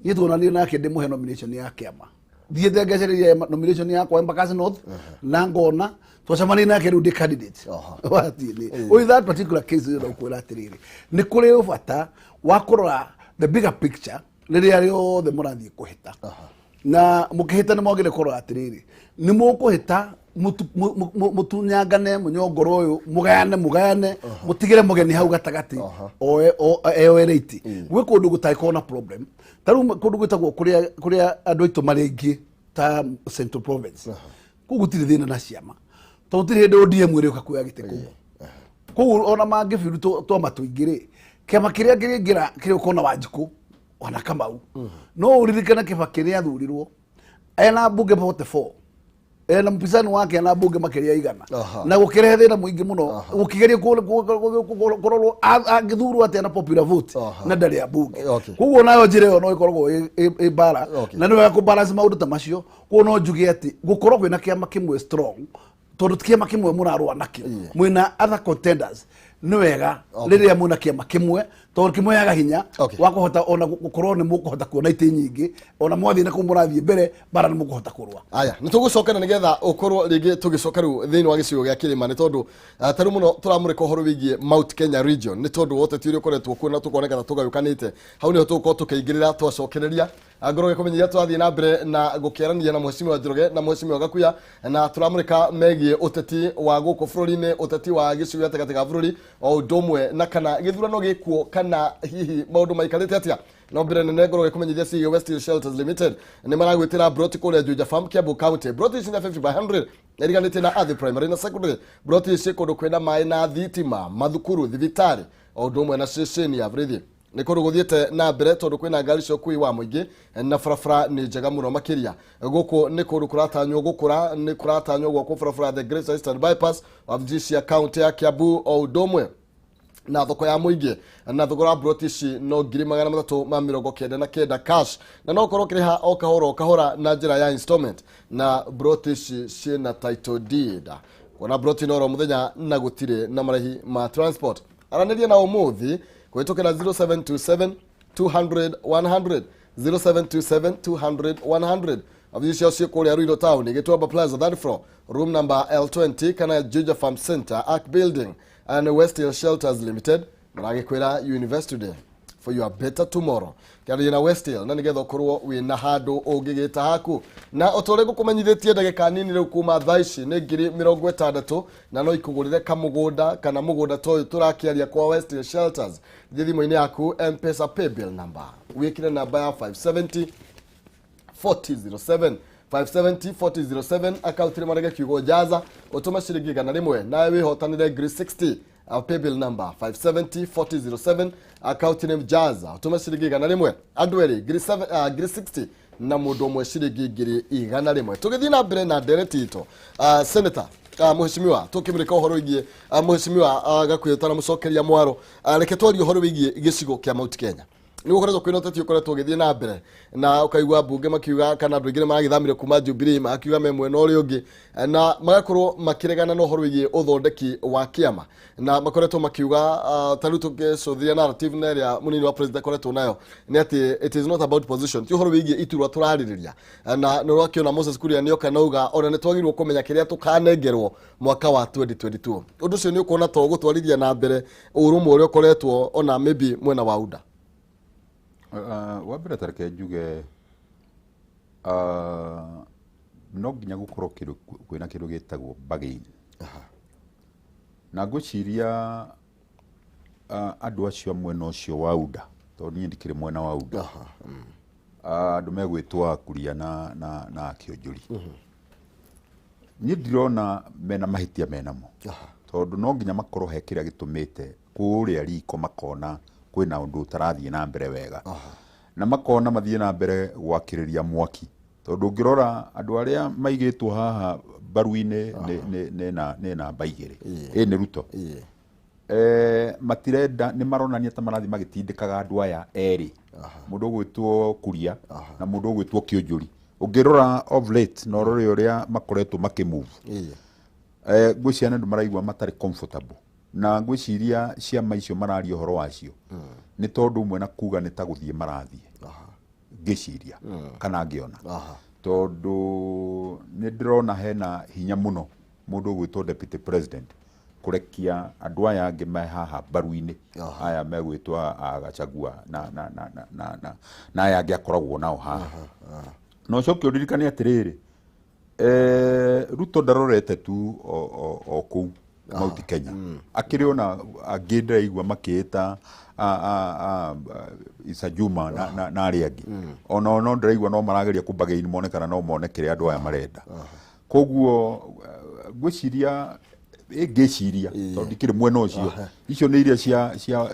Niĩ tuonanire nake ndĩmũhe nomination ya kĩama, thiĩte ngecereria nomination yakwa Embakasi North, na ngona twacemania nake rĩu ndĩ candidate wa TNA. With that particular case, ndĩrenda gũkwĩra atĩrĩrĩ, nĩ kũrĩ ũbata wa kũrora the bigger picture rĩrĩa rĩothe mũrathiĩ kũhĩta, na mũkĩhĩta nĩ mwagĩrĩire kũrora atĩrĩrĩ, nĩ mũkũhĩta mũtunyangane mũnyongoro ũyũ, mũgayane mũtigĩre mũgeni hau gatagatĩ eyoere itĩ. Gwĩ kũndũ gũtangĩkorwo na problem, ta rĩu kũndũ gwĩtagwo kũrĩa andũ aitũ marĩ aingĩ ta Central Province, kũu gũtirĩ thĩna na ciama, tondũ gũtirĩ hĩndĩ ODM ĩrĩũka kuoya gĩtĩ kũu. Koguo ona mangĩbiru twama tũingĩ rĩ, kĩama kĩrĩa kĩrĩingĩra kĩrĩũka na Wanjikũ ona Kamau. No ũririkane Kĩbakĩ nĩ athurirwo ena mbunge 44, ena mpinzani wake ena mbunge makĩria 100, na gũkĩrehe thĩna mũingĩ mũno, gũkĩgerio kũrorwo angĩthurwo atĩa na popular vote na ndarĩ a mbunge. Koguo nayo njĩra ĩyo no ĩkoragwo ĩ mbara, na nĩ wega kũbalance maũndũ ta macio. Koguo no njuge atĩ gũkorwo kwĩna kĩama kĩmwe strong, tondũ ti kĩama kĩmwe mũrarũa nakĩo, mwĩna other contenders. Nĩ wega rĩrĩa mwĩna kĩama kĩmwe, tondũ kĩmũheaga hinya wa kũhota ona gũkorwo nĩ mũkũhota kuona itĩ nyingĩ, ona mwathiĩ na kũu mũrathiĩ mbere bara nĩ mũkũhota kũrũa. Aya, nĩ tũgũcoka na nĩgetha ũkorwo rĩngĩ tũgĩcoka rĩu thĩinĩ wa gĩcigo gĩa kĩrĩma, nĩ tondũ ta rĩu mũno tũramũrĩka ũhoro wĩgiĩ Mount Kenya region, nĩ tondũ wa ũteti ũrĩa ũkoretwo kuo na tũkoneka ta tũgayũkanĩte. Hau nĩho tũgũkorwo tũkĩingĩrĩra twacokereria. Ngorwo gĩkũmenyithia tũrathiĩ na mbere na gũkĩarania na Mheshimiwa Njoroge na Mheshimiwa Gakuya, na tũramũrĩka megiĩ ũteti wa gũkũ bũrũri-inĩ, ũteti wa gĩcigo gatagatĩ ga bũrũri, o ũndũ ũmwe na kana gĩthurano gĩkuo kana hihi maũndũ maikarĩte atĩa. No mbere nene ngorwo gĩkũmenyithia ciĩgiĩ West Hill Shelters Limited nĩ maragwĩtĩra broti kũrĩa Juja Farm, Kiambu County. Broti ici nĩ 50 by 100, iriganĩtie na Athi Primary na Secondary. Broti ici kũndũ kwĩna maĩ na thitima, mathukuru, thibitarĩ, o ũndũ ũmwe na ceceni ya borithi. Nĩ kũndũ gũthiĩte na mbere tondũ kwĩna ngari cia ũkui wa mũingĩ na barabara nĩ njega mũno makĩria. Gũkũ nĩ kũndũ kũratanywo gũkũra, nĩ kũratanywo gwakwo barabara the Great Eastern Bypass, wabici cia kaunti ya Kiambu, o ũndũ ũmwe na thoko ya mũingĩ. Na thogora wa broti ici no 399,000 cash, na no ũkorwo ũkĩrĩha o kahora o kahora na njĩra ya installment. Na broti ici ciĩna title deed, kuona broti no oro mũthenya na gũtirĩ na marĩhi ma transport. Aranĩria na ũmũthĩ kũhĩtũkĩra 0727 200 100, 0727 200 100. Wabici ciao ciĩ kũrĩa Ruiru Town, Gĩtuamba Plaza, third floor, room number L20, kana Juja Farm Center, Ark Building. And West Hill Shelters Limited maragĩkwĩra, "You invest today for your better tomorrow." Kĩarĩria na West Hill na nĩgetha ũkorwo wĩna handũ ũngĩgĩta haku. Na o ta ũrĩa ngũkũmenyithĩtie ndagĩka nini rĩu kuma thaa ici, nĩ 60,000 na no ikũgũrĩre kamũgũnda kana mũgũnda ta ũyũ tũrakĩaria kwa West Hill Shelters. Thiĩ thimũ-inĩ yaku, M-Pesa paybill number, wĩkĩre namba ya 570 4007, 570 4007, akaunti rĩmarege kiugo jaza, ũtũme ciringi 100 nawe wĩhotanĩre ngiri 60. Paybill number 570 4007, account name jaza, ũtũme ciringi 100, andũ erĩ ngiri 60 na mũndũ ũmwe ciringi 100,000. Tũgĩthiĩ na mbere na ndereti itũ, senator, mheshimiwa, tũkĩmũrĩka ũhoro wĩgiĩ mheshimiwa Gakuya ũtanamũcokeria mwaro, reke twarie ũhoro wĩgiĩ gĩcigo kĩa Mount Kenya. Nĩ gũkoretwo kwĩna ũteti ũkoretwo ũgĩthiĩ na mbere, na ũkaigua mbunge makiuga kana andũ aingĩ nĩ maragĩthamire kuma Jubilee makiuga me mwena ũrĩa ũngĩ, na magakorwo makĩregana na ũhoro wĩgiĩ ũthondeki wa kĩama, na makoretwo makiuga, ta rĩu tũngĩcũthĩrĩria narrative na ĩrĩa mũnini wa president akoretwo nayo nĩ atĩ it is not about position, ti ũhoro wĩgiĩ iturwa tũrarĩrĩria. Na nĩ ũrakĩona Moses Kuria nĩoka nauga ona nĩ twagĩrĩirwo kũmenya kĩrĩa tũkanengerwo mwaka wa 2022. Ũndũ ũcio nĩ ũkuona to gũtwarithia na mbere ũrũmwe ũrĩa ũkoretwo ona maybe mwena wa UDA? Wa mbere tareke njuge, no nginya gũkorwo kĩndũ kwĩna kĩndũ gĩtagwo bargain, na ngwĩciria andũ acio a mwena ũcio wa UDA, tondũ niĩ ndikĩrĩ mwena wa UDA, andũ megwĩtwo Kuria na Kĩonjũri, niĩ ndirona mena mahĩtia menamo, tondũ no nginya makorwo he kĩrĩa gĩtũmĩte kũrĩa riko makona kwĩna ũndũ ũtarathiĩ na mbere wega, na makona mathiĩ na mbere gwakĩrĩria mwaki, tondũ ũngĩrora andũ arĩa maigĩtwo haha mbaru-inĩ nĩ namba 2, ĩ nĩ Ruto. Matirenda, nĩ maronania ta marathiĩ magĩtindĩkaga andũ aya erĩ, mũndũ ũgwĩtwo Kuria na mũndũ ũgwĩtwo Kĩũnjũri. Ũngĩrora of late na ũrore ũrĩa makoretwo makĩmove, ngwĩciria nĩ andũ maraigua matarĩ comfortable, na ngwĩciria ciama icio mararia ũhoro wacio nĩ tondũ ũmwe na kuga nĩ ta gũthiĩ marathiĩ, ngĩciria kana ngĩona, tondũ nĩ ndĩrona hena hinya mũno mũndũ ũgwĩtwo deputy president kũrekia andũ aya angĩ me haha mbaru-inĩ, aya megwĩtwo a Gachagua na aya angĩ akoragwo nao haha. Na ũcoke ũririkane atĩrĩrĩ, Ruto ndarorete tu o kũu Mount Kenya, akĩrĩ ona angĩ ndĩraigua makĩĩta Issa Juma na arĩa angĩ ona no ndĩraigua no marageria kũbargain mone kana no mone kĩrĩa andũ aya marenda. Koguo ngwĩciria, ngĩciria, tondũ ndikĩrĩ mwena ũcio, icio nĩ iria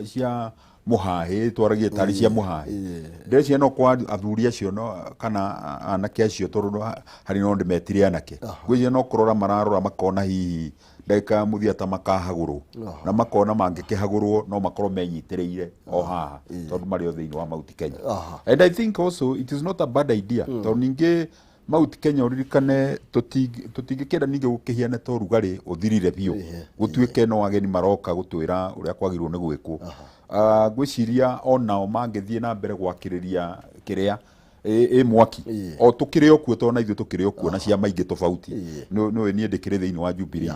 cia mũhahĩ twaragie tarĩ cia mũhahĩ. Ndĩreciria no kwa athuri acio no kana anake acio, tondũ no harĩ no ndĩmetire anake, ngwĩciria no kũrora mararora makona hihi ndagĩka ya mũthia ta makahagũrwo, na makona mangĩkĩhagũrwo no makorwo menyitĩrĩire o haha, tondũ marĩ o thĩinĩ wa Mount Kenya. And I think also it is not a bad idea, tondũ ningĩ Mount Kenya ũririkane tũtingĩkĩenda ningĩ gũkĩhiane ta ũrugarĩ ũthirire biũ, gũtuĩke no ageni maroka gũtwĩra ũrĩa kwagĩrĩirwo nĩ gwĩkwo. Ngwĩciria onao mangĩthiĩ na mbere gwakĩrĩria kĩrĩa ĩ mwaki o tũkĩrĩ o kuo, tondũ na ithuĩ tũkĩrĩ o kuo na ciama ingĩ tofauti. Nĩũĩ niĩ ndĩkĩrĩ thĩinĩ wa Jubilee.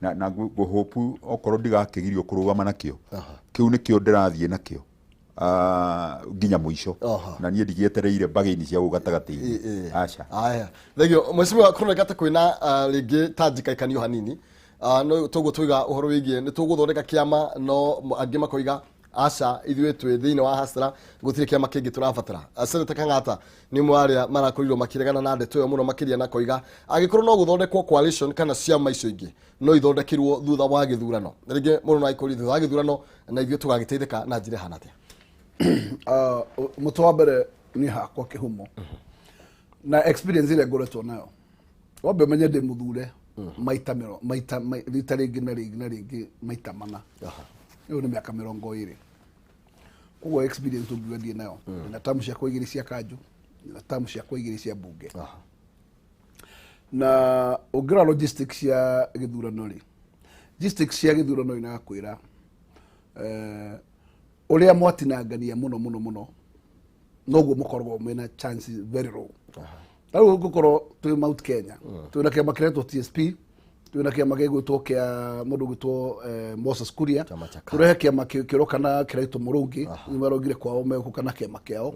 Na ngũhope okorwo ndigakĩgirio kũrũgama nakĩo, kĩu nĩkĩo ndĩrathiĩ nakĩo nginya mũico. Na niĩ ndigĩetereire mbagĩini cia gũkũ gatagatĩ-inĩ, aca. Aya, thengio mheshimiwa. Kũroneka ta kwĩna rĩngĩ ta njikaikanio hanini. No toguo twiga ũhoro wĩgiĩ nĩ tũgũthondeka kĩama, no angĩ makoiga aca, ithuĩ twĩ thĩinĩ wa hasra, gũtirĩ kĩama kĩngĩ tũrabatara. Senator Kang'ata nĩ ũmwe wa arĩa marakorirwo makĩregana na ndeto ĩyo mũno makĩria, na koiga angĩkorwo no gũthondekwo coalition kana ciama icio ingĩ no ithondekirwo thutha wa gĩthurano. Rĩngĩ mũndũ no aikũrie thutha wa gĩthurano na ithuĩ tũgagĩteithĩka na njĩra ĩhana atĩa? Mũtĩ wa mbere niĩ hakwa kĩhumo na experience ĩrĩa ngoretwo nayo, wambe ũmenye ndĩ mũthure maita maita rita rĩngĩ na rĩngĩ na rĩngĩ maita mana. Ĩyo nĩ mĩaka 20. Koguo experience ũngiuga ndiĩ nayo, ndĩna tamu ciakwa 2 cia kanjũ, ndĩna tamu ciakwa 2 cia mbunge. Na ũngĩrora logistics cia gĩthurano rĩ, logistics cia gĩthurano inakwĩra ũrĩa mwatinangania mũno mũno mũno noguo mũkoragwo mena chances very low. Rĩu ngũkorwo twĩ Mount Kenya, twĩna kĩama kĩretwo TSP, twĩna kĩama gĩgwĩtwo kĩa mũndũ ũgwĩtwo Moses Kuria, Chama cha KANU. Tũrehe kĩama kĩroka na kĩraitwo Mũrũngĩ, nĩ marongire kwao megũka na kĩama kĩao,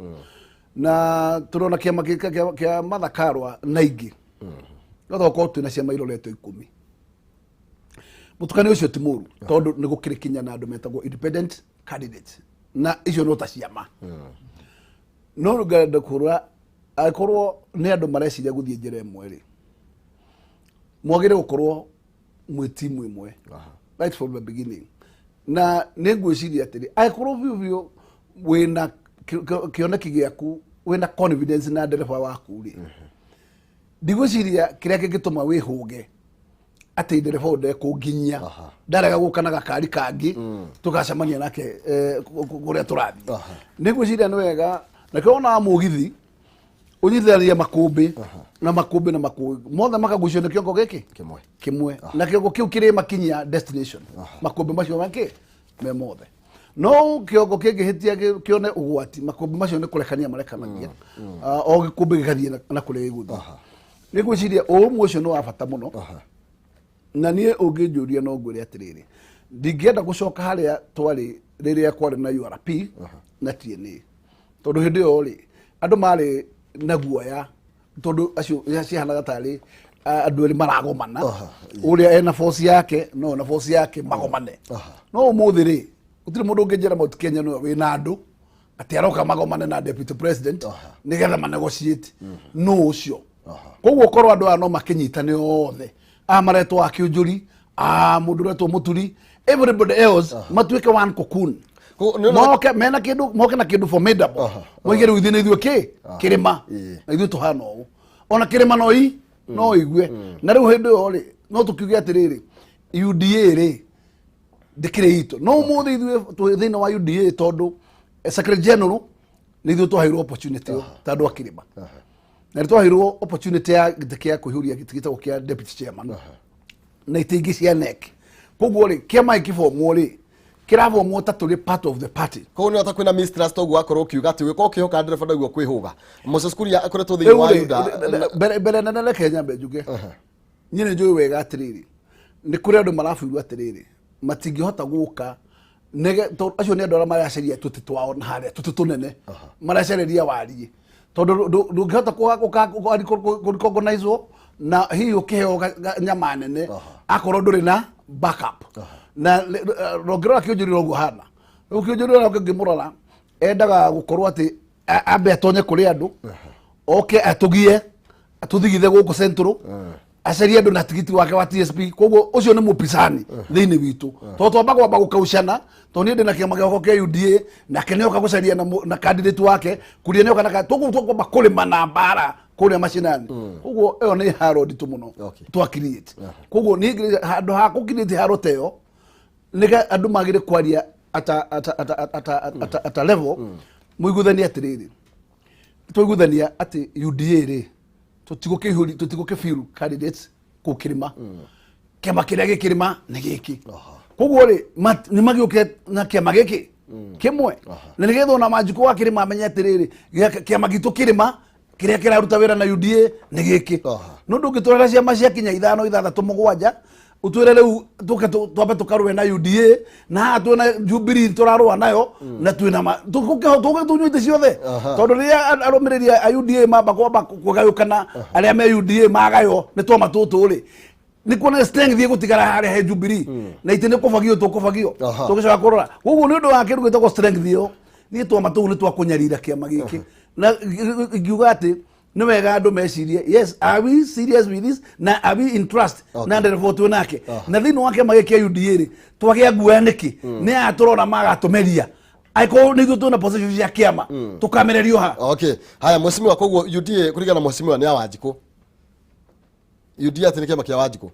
na tũrona kĩama kĩa Martha Karua na ingĩ. No tokorwo twĩna ciama iroretwo 10. Mũtukanio ũcio ti mũru, tondũ nĩ gũkĩrĩ kinya na andũ metagwo independent candidates, na icio no ta ciama. No ngenda kũrora angĩkorwo nĩ andũ mareciria gũthiĩ njĩra ĩmwe rĩ, mwagĩrĩire gũkorwo mwĩ timu ĩmwe right from the beginning. Na nĩ ngwĩciria atĩrĩ, angĩkorwo biũ biũ wĩna kĩoneki gĩaku, wĩna confidence na ndereba waku rĩ, ndigwĩciria kĩrĩa kĩngĩtũma wĩhũge atĩ ndereba ũyũ ndekũnginyia, ndarega gũka na gakari kangĩ tũgacemania nake kũrĩa tũrathiĩ. Nĩ ngwĩciria nĩ wega nakĩo wonaga mũgithi ũnyitithanagia makũmbĩ na makũmbĩ na makũmbĩ mothe makagucio nĩ kĩongo gĩkĩ kĩmwe. Kĩmwe, na kĩongo kĩu kĩrĩ makinyia destination makũmbĩ macio makĩ me mothe. No kĩongo kĩngĩhĩtia kĩone ũgwati, makũmbĩ macio nĩ kũrekania marekanagia. O gĩkũmbĩ gĩgathiĩ na kũrĩa gĩgũthiĩ. Nĩ ngwĩciria ũrũmwe ũcio nĩ wa bata mũno. Na niĩ ũngĩnjũria no ngwĩre atĩrĩrĩ, ndingĩenda gũcoka harĩa twarĩ rĩrĩa kwarĩ na URP na TNA, tondũ hĩndĩ ĩyo rĩ andũ marĩ na guoya, tondũ acio cihanaga tarĩ andũ erĩ maragomana, ũrĩa ena boci yake no na boci yake magomane. No ũmũthĩ rĩ, gũtirĩ mũndũ ũngĩnjĩra Mount Kenya nĩwe wĩna andũ atĩ aroka magomane na deputy president nĩgetha manegotiate no ũcio. Koguo korwo andũ aya no makĩnyitane othe, aya maretwo akĩũnjũri, a mũndũ ũretwo mũturi, everybody else matuĩke one cocoon. Moke mena kĩndũ, moke na kĩndũ formidable, moige rĩu ithuĩ nĩ ithuĩ kĩ kĩrĩma na ithuĩ tũhana ũũ, ona kĩrĩma no i no igue. Na rĩu hĩndĩ ĩyo rĩ, no tũkiuge atĩrĩrĩ, UDA rĩ ndĩkĩrĩ itũ, no ũmũthĩ ithuĩ twĩ thĩinĩ wa UDA, tondũ secretary general nĩ ithuĩ twaheirwo opportunity ĩyo ta andũ a kĩrĩma, na nĩ twaheirwo opportunity ya gĩtĩ kĩa kũihũria gĩtĩ gĩtagwo kĩa deputy chairman na itĩ ingĩ cia NEC. Koguo rĩ, kĩama gĩkĩbomwo rĩ, kĩrabomwo ta tũrĩ part of the party. Koguo nĩ ta kwĩna mistrust, ũguo wakorwo ũkiuga atĩ ũgĩkorwo ũkĩhoka ndereba noguo kwĩhũga. Moses Kuria akoretwo thĩinĩ wa Rĩu rĩ, UDA. Mbere nene reke nyambe njuge niĩ nĩ njũĩ wega atĩrĩrĩ, nĩ kũrĩ andũ marabuirwo atĩrĩrĩ matingĩhota gũka tondũ acio nĩ andũ arĩa maracaria tũtĩ twao na harĩa tũtĩ tũnene maracarĩria wariĩ, tondũ ndũngĩhota kũrecognizwo na hihi ũkĩheo nyama nene akorwo ndũrĩ na backup. Na rongĩrora kĩũnjũrĩra ũguo hana rĩu kĩũnjũrĩra ngĩmũrora endaga gũkorwo atĩ ambe atonye kũrĩ andũ, oke atũgie atũthigithe gũkũ Central, acarie andũ na tigiti wake wa TSP. Koguo ũcio nĩ mũpicani thĩinĩ witũ, tondũ twamba kwamba gũkaucana, tondũ niĩ ndĩ na kĩama gĩakwa kĩa UDA, nake nĩoka gũcaria na candidate wake kuria nĩoka na toguo tũkwamba kũrĩma na mbara kũrĩa macinani. Koguo ĩyo nĩ haro nditũ mũno twa create. Koguo niĩ handũ ha kũ create haro ta ĩyo, nĩge andũ magĩrĩ kwaria ata level mũiguithanie atĩrĩrĩ, Twaiguithania atĩ UDA rĩ, tũtigũkĩfield candidates kũu kĩrĩma. Kĩama kĩrĩa gĩ kĩrĩma nĩ gĩkĩ. Koguo rĩ, nĩ magĩũke na kĩama gĩkĩ kĩmwe, na nĩgetha ona Manjikũ wa kĩrĩma amenye atĩrĩrĩ, kĩama gitũ kĩrĩma kĩrĩa kĩraruta wĩra na UDA nĩ gĩkĩ. No ndũngĩtũrehera ciama cia kinya 5, 6, 7, utwire riu tuke twambe tukarue na UDA, na haha twina Jubilee turarua nayo, na twina tuke tunyuite ciothe, tondu riria arumiriri a UDA mamba kwamba kugayukana, aria me UDA magayo ni twama tutu ri, ni kuona strength igutigara haria he Jubilee, na ite ni kubagio tukubagio tugicoka kurora. Koguo ni undu wa kindu gitagwo strength iyo, ni twama tuu ni twakunyarira kiama giki, na ngiuga ati nĩ wega andũ mecirie, yes, are we serious with this, na are we in trust na ndereba twĩ nake, na thĩinĩ wa kĩama gĩkĩ kĩa UDA rĩ, twagĩa guoya nĩkĩ? Nĩ aya tũrona magatũmeria angĩkorwo nĩ ithuĩ twĩna position cia kĩama, tũkamererio ha? Okay, haya mheshimiwa, koguo UDA kũringana na mheshimiwa nĩ ya Wanjikũ. UDA atĩ nĩ kĩama kĩa Wanjikũ?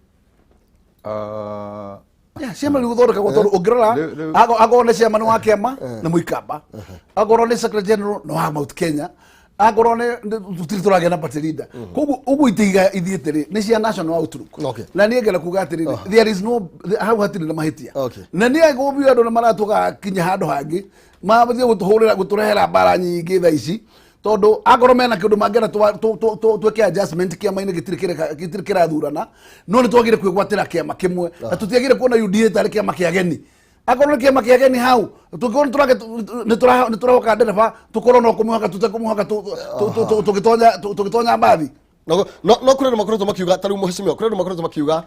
Yeah, ciama rĩu gũthondekagwo tondũ ũngĩrora, akorwo nĩ chairman wa kĩama nĩ Mũikamba, akorwo nĩ secretary general nĩ wa Mount Kenya, akorwo nĩ tũtirĩ tũragĩa na party leader. Koguo ũguo itiga ithiĩte rĩ, nĩ cia national outlook. Na niĩ ngenda kuga atĩrĩrĩ, there is no, hau hatirĩ na mahĩtia. Na niĩ angĩkorwo biũ andũ nĩ maratũga kinya handũ hangĩ, mathiĩ gũtũhũrĩra, gũtũrehera mbara nyingĩ thaa ici, tondũ akorwo mena kĩndũ mangĩenda twĩke adjustment kĩama-inĩ, gĩtirĩ kĩrathurana, no nĩ twagĩrĩire kwĩgwatĩra kĩama kĩmwe, na tũtiagĩrĩire kuona UDA tarĩ kĩama kĩa ageni. Akorwo nĩ kĩama kĩa ageni hau, tũngĩkorwo nĩ tũrehoka ndereba, tũkorwo no kũmũhoka tũtekũmũhoka, tũgĩtonya mbathi. No no kũrĩ andũ makoretwo makiuga, ta rĩu mheshimiwa, kũrĩ andũ makoretwo makiuga,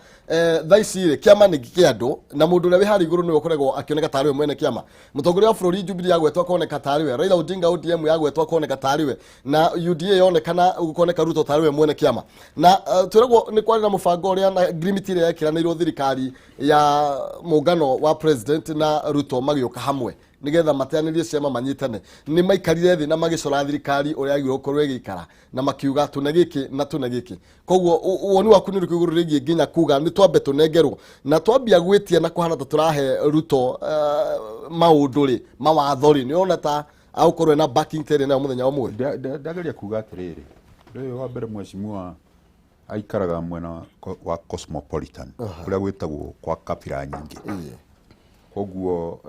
thaa ici rĩ, kĩama nĩ kĩa andũ, na mũndũ ũrĩa wĩ harĩa igũrũ nĩwe ũkoragwo akĩoneka tarĩ we mwene kĩama. Mũtongoria wa bũrũri Jubilee yagwetwo akoneka tarĩ we, Raila Odinga ODM yagwetwo akoneka tarĩ we, na UDA yonekana gũkoneka Ruto tarĩ we mwene kĩama. Na twĩragwo nĩ kwarĩ na mũbango ũrĩa na ngirimiti ĩrĩa yekĩranĩirwo thirikari ya mũngano wa president na Ruto magĩũka hamwe nigetha mateanĩrie ciama manyitane. Nĩ maikarire thĩ na magĩcora thirikari ũrĩa yagĩrĩirwo gũkorwo ĩgĩikara, na makiuga tũne gĩkĩ na tũne gĩkĩ. Koguo woni waku nĩ ũrĩkũ igũrũ rĩgiĩ nginya kuga nĩ twambe tũnengerwo, na twambia gwĩtia na kũhana ta tũrahe Ruto maũndũ rĩ, mawatho rĩ, nĩ ũrona ta agũkorwo ena backing ta ĩrĩa nayo mũthenya wa ũmũthĩ? Ndageria kuga atĩrĩrĩ, rĩu wa mbere mheshimiwa aikaraga mwena wa cosmopolitan, kũrĩa gwĩtagwo kwa kabira nyingĩ. Koguo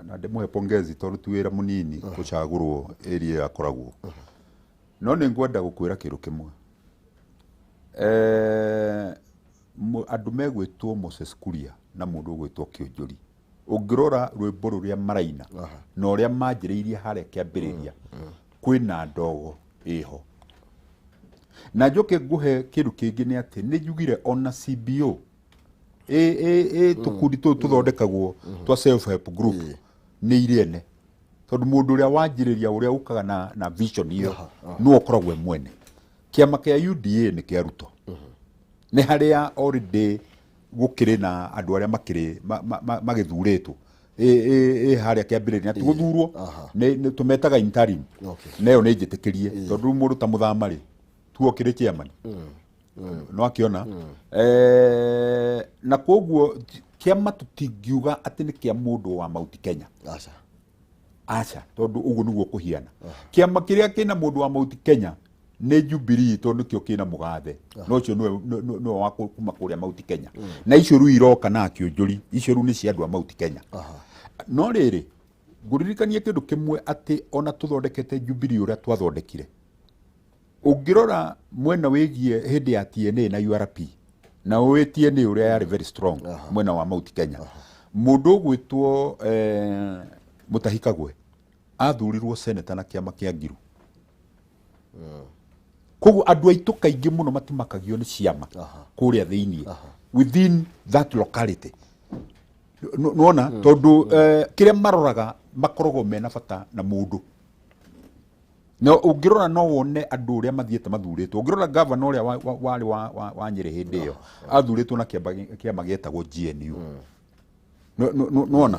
na ndĩmũhe pongezi tondũ ti wĩra mũnini gũcagũrwo area ĩyo akoragwo. No nĩ ngwenda gũkwĩra kĩndũ kĩmwe. Andũ megwĩtwo Moses Kuria na mũndũ ũgwĩtwo Kĩũnjũri, ũngĩrora rwĩmbo rũrĩa maraina na ũrĩa manjĩrĩirie harĩa kĩambĩrĩria, kwĩna ndogo ĩho. Na njoke ngũhe kĩndũ kĩngĩ, nĩ atĩ nĩ njugire ona CBO ĩ tũkundi tũtũ tũthondekagwo twa self help group nĩ irĩ ene, tondũ mũndũ ũrĩa wanjĩrĩria, ũrĩa ũkaga na vision ĩyo, nĩwe ũkoragwo e mwene. Kĩama kĩa UDA nĩ kĩa Ruto, nĩ harĩa already gũkĩrĩ na andũ arĩa makĩrĩ magĩthurĩtwo ĩ harĩa kĩambĩrĩria, na ti gũthurwo, nĩ tũmetaga interim. Na ĩyo nĩ njĩtĩkĩrie, tondũ rĩu mũndũ ta Mũthama rĩ, tuo kĩrĩ chairman no akĩona. Na koguo kĩama tũtingiuga atĩ nĩ kĩa mũndũ wa Mount Kenya. Aca. Aca, tondũ ũguo nĩguo kũhiana. Kĩama kĩrĩa kĩna mũndũ wa Mount Kenya nĩ Jubilee, tondũ nĩkĩo kĩna mũgathe, no ũcio nĩwe wa kuma kũrĩa Mount Kenya. Na icio rĩu iroka na Kĩũnjũri, icio rĩu nĩ cia andũ a Mount Kenya. No rĩrĩ, ngũririkanie kĩndũ kĩmwe, atĩ ona tũthondekete Jubilee ũrĩa twathondekire, ũngĩrora mwena wĩgiĩ hĩndĩ ya TNA na URP, na ũĩ TNA ũrĩa yarĩ very strong mwena wa Mount Kenya, mũndũ ũgwĩtwo Mutahi Kagwe athurirwo senator na kĩama kĩa Ngiru. Koguo andũ aitũ kaingĩ mũno matimakagio nĩ ciama kũrĩa thĩiniĩ within that locality. Nĩwona, tondũ kĩrĩa maroraga makoragwo mena bata na mũndũ. Na ũngĩrora no wone andũ ũrĩa mathiĩte mathurĩtwo. Ũngĩrora gavana ũrĩa warĩ wa Nyĩrĩ hĩndĩ ĩyo, athurĩtwo na kĩama gĩetagwo GNU. Nĩwona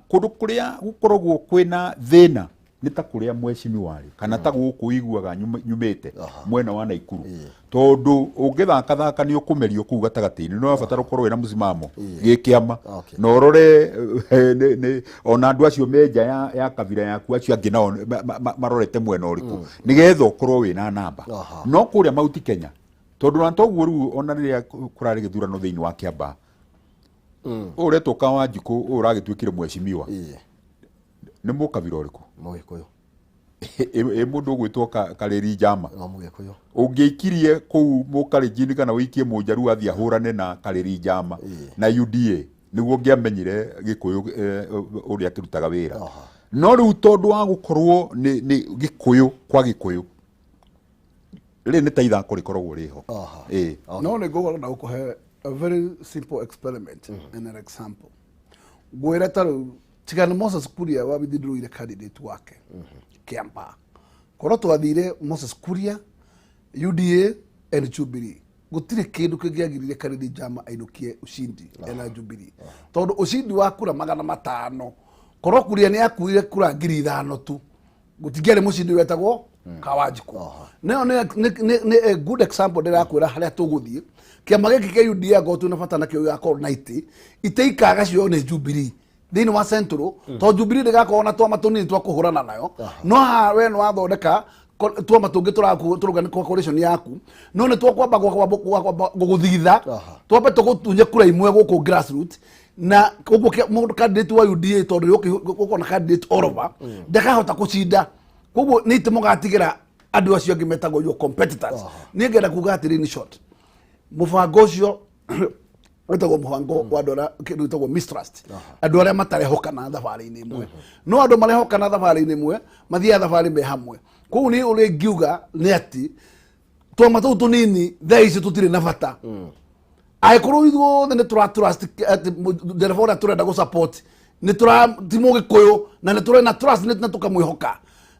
kũndũ kũrĩa gũkoragwo kwĩna thĩna. Nĩ ta kũrĩa mheshimiwa arĩ kana ta gũkũ iguaga nyumĩte mwena wa Naikuru, tondũ ũngĩthakathaka nĩ ũkũmerio kũu gatagatĩ-inĩ, nĩ ũrabatara ũkorwo wĩna mũsimamo gĩkĩama na ũrore ona andũ acio me nja ya kabira yaku acio angĩ nao marorete mwena ũrĩkũ nĩgetha ũkorwo wĩna namba. No kũrĩa Mount Kenya tondũ na toguo rĩu ona rĩrĩa kũrarĩ gĩthurano thĩinĩ wa Kiambaa, ũretwo Kawanjikũ ũyũ ũragĩtuĩkire mheshimiwa nĩ mũkabira ũrĩkũ? Mũgĩkũyũ. Ĩ mũndũ ũgwĩtwo Karĩri Njama no Mũgĩkũyũ. Ũngĩikirie kũu mũkarenjini kana ũikie mũnjaruo athiĩ ahũrane na Karĩri Njama na UDA nĩguo ũngĩamenyire Gĩkũyũ ũrĩa akĩrutaga wĩra. No rĩu tondũ wa gũkorwo nĩ Gĩkũyũ kwa Gĩkũyũ rĩrĩ nĩ ta ithako rĩkoragwo rĩho. No nĩ ngũgora na gũkũhe a very simple experiment and an example. Ngwĩre ta rĩu tiga nĩ Moses Kuria wawithdrawire candidate wake Kiambaa, korwo twathire Moses Kuria, UDA and Jubilee, gũtirĩ kĩndũ kĩngĩagiririe Karĩri Njama ainũkie ushindi ena Jubilee, tondũ ushindi wa kura 500, korwo Kuria nĩ akuire kura 5,000 tu, gũtingĩarĩ mũcindi wetagwo Kawanjikũ. Nayo nĩ a good example ndĩrakwĩra harĩa tũgũthiĩ. Kĩama gĩkĩ kĩa UDA ngorwo twĩna bata nakĩo gĩgakorwo na itĩ itĩ ikaga cio nĩ Jubilee thĩinĩ wa Central, tondũ Jubilee ndĩgakorwo na twama tũnini twa kũhũrana nayo, no haha we nĩ wathondeka twama tũngĩ tũrũga nĩ coalition yaku, no nĩ twakwamba gũgũthitha, twambe tũgũtunye kura imwe gũkũ grassroots, na koguo mũndũ candidate wa UDA tondũ ũkona candidate all over ndakahota kũcinda, koguo nĩ itĩ mũgatigĩra andũ acio angĩ metagwo your competitors. Niĩ ngenda kuga atĩrĩ, in short, mũbango ũcio wĩtagwo mũbango wa andũ arĩa kĩndũ gĩtagwo mistrust, andũ arĩa matarehokana thabarĩ-inĩ ĩmwe, no andũ marehokana thabarĩ-inĩ ĩmwe mathiaga thabarĩ me hamwe. Koguo niĩ ũrĩa ingiuga nĩ atĩ twama tũu tũnini thaa ici tũtirĩ na bata, angĩkorwo ithuothe nĩ tũra trust atĩ ndereba ũrĩa tũrenda gũ support nĩ tũra ti mũgĩkũyũ na nĩ tũrĩ na trust na tũkamwĩhoka,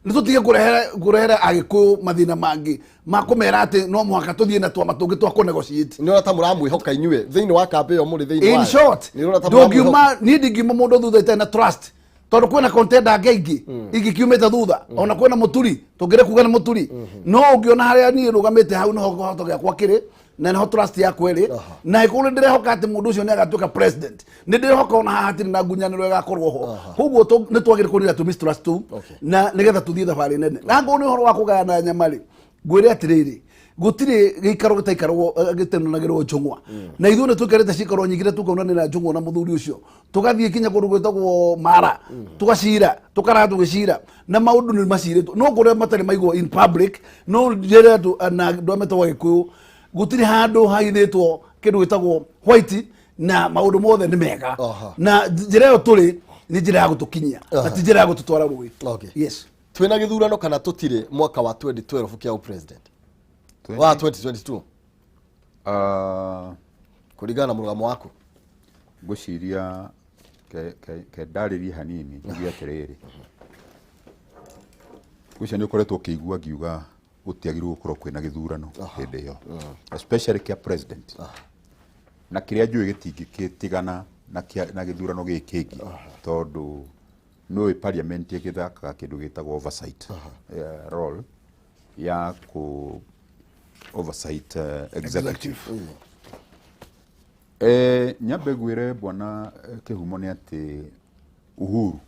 nĩ tũtige kũrehere agĩkũyũ mathĩna mangĩ ma kũmera atĩ no mũhaka tũthiĩ na twama tũngĩ twa kũ negotiate. Nĩ ũrona ta mũramwĩhoka inyuĩ thĩinĩ wa kambĩ ĩyo mũrĩ thĩinĩ In wayo? short, Nĩ ũrona ta mũramwĩhoka? ndũngiuma, niĩ ndingiuma mũndũ thutha itarĩ na trust, tondũ kwĩna contender angĩ aingĩ ingĩkiumĩte thutha, ona kwĩna mũturi tũngĩre kuga nĩ mũturi, no ũngĩona harĩa niĩ rũgamĩte hau nĩho kĩhoto gĩakwa kĩrĩ na nĩho trust yakwa ĩrĩ, na ĩkorwo nĩ ndĩrehoka atĩ mũndũ ũcio nĩ agatuĩka president, nĩ ndĩrehoka ona haha hatirĩ na ngunyanĩro ĩgakorwo ho. Koguo nĩ twagĩrĩire kũnina tũ mistrust tũu na nĩgetha tũthiĩ thabarĩ nene. Na ngorwo nĩ ũhoro wa kũgayana nyama rĩ, ngwĩre atĩrĩrĩ, gũtirĩ gĩikaro gĩtaikaragwo gĩtenanagĩrwo njũng'wa, na ithuĩ nĩ tũikarĩte cikaro nyingĩ na tũkaunanĩra njũng'wa na mũthuri ũcio, tũgathiĩ kinya kũndũ gwĩtagwo Mara, tũgacira, tũkaraga tũgĩcira, na maũndũ nĩ macirĩtwo, no kũrĩa matarĩ maigwo in public. No njĩre andũ na andũ arĩa metagwo Agĩkũyũ, gũtirĩ handũ haithĩtwo kĩndũ gĩtagwo white na maũndũ mothe nĩ mega, na njĩra ĩyo tũrĩ nĩ njĩra ya gũtũkinyia na ti njĩra ya gũtũtwara rũĩ. Yes. Twĩna gĩthurano kana tũtirĩ mwaka wa 2012 kĩa president wa 2022 kũringana na mũrũgamo waku? Ngwĩciria ke ndarĩrie hanini njuge atĩrĩrĩ, ngwĩciria nĩ ũkoretwo ũkĩigua ngiuga gũtiagĩrĩirwo gũkorwo kwĩna gĩthurano hĩndĩ ĩyo, especially kĩa president, na kĩrĩa njũĩ gĩtingĩtigana na gĩthurano gĩkĩ kĩngĩ, tondũ nĩũĩ parliament ĩgĩthakaga kĩndũ gĩtagwo oversight role ya kũ oversight executive. Nyambe ngwĩre bwana Kĩhumo nĩ atĩ Uhuru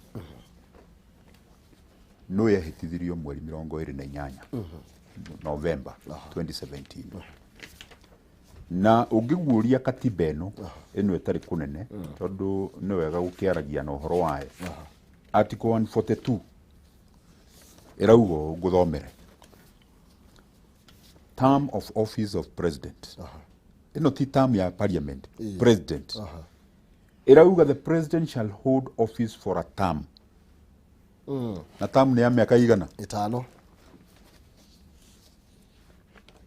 no yehĩtithirio mweri 28 November 2017, na ũngĩguũria katiba ĩno ĩno ĩtarĩ kũnene, tondũ nĩ wega gũkĩaragia na ũhoro wayo, article 142 ĩrauga ũũ, ngũthomere: term of office of president. Ĩno ti term ya parliament, president. Ĩrauga the president shall hold office for a term, na term nĩ ya mĩaka igana? 5.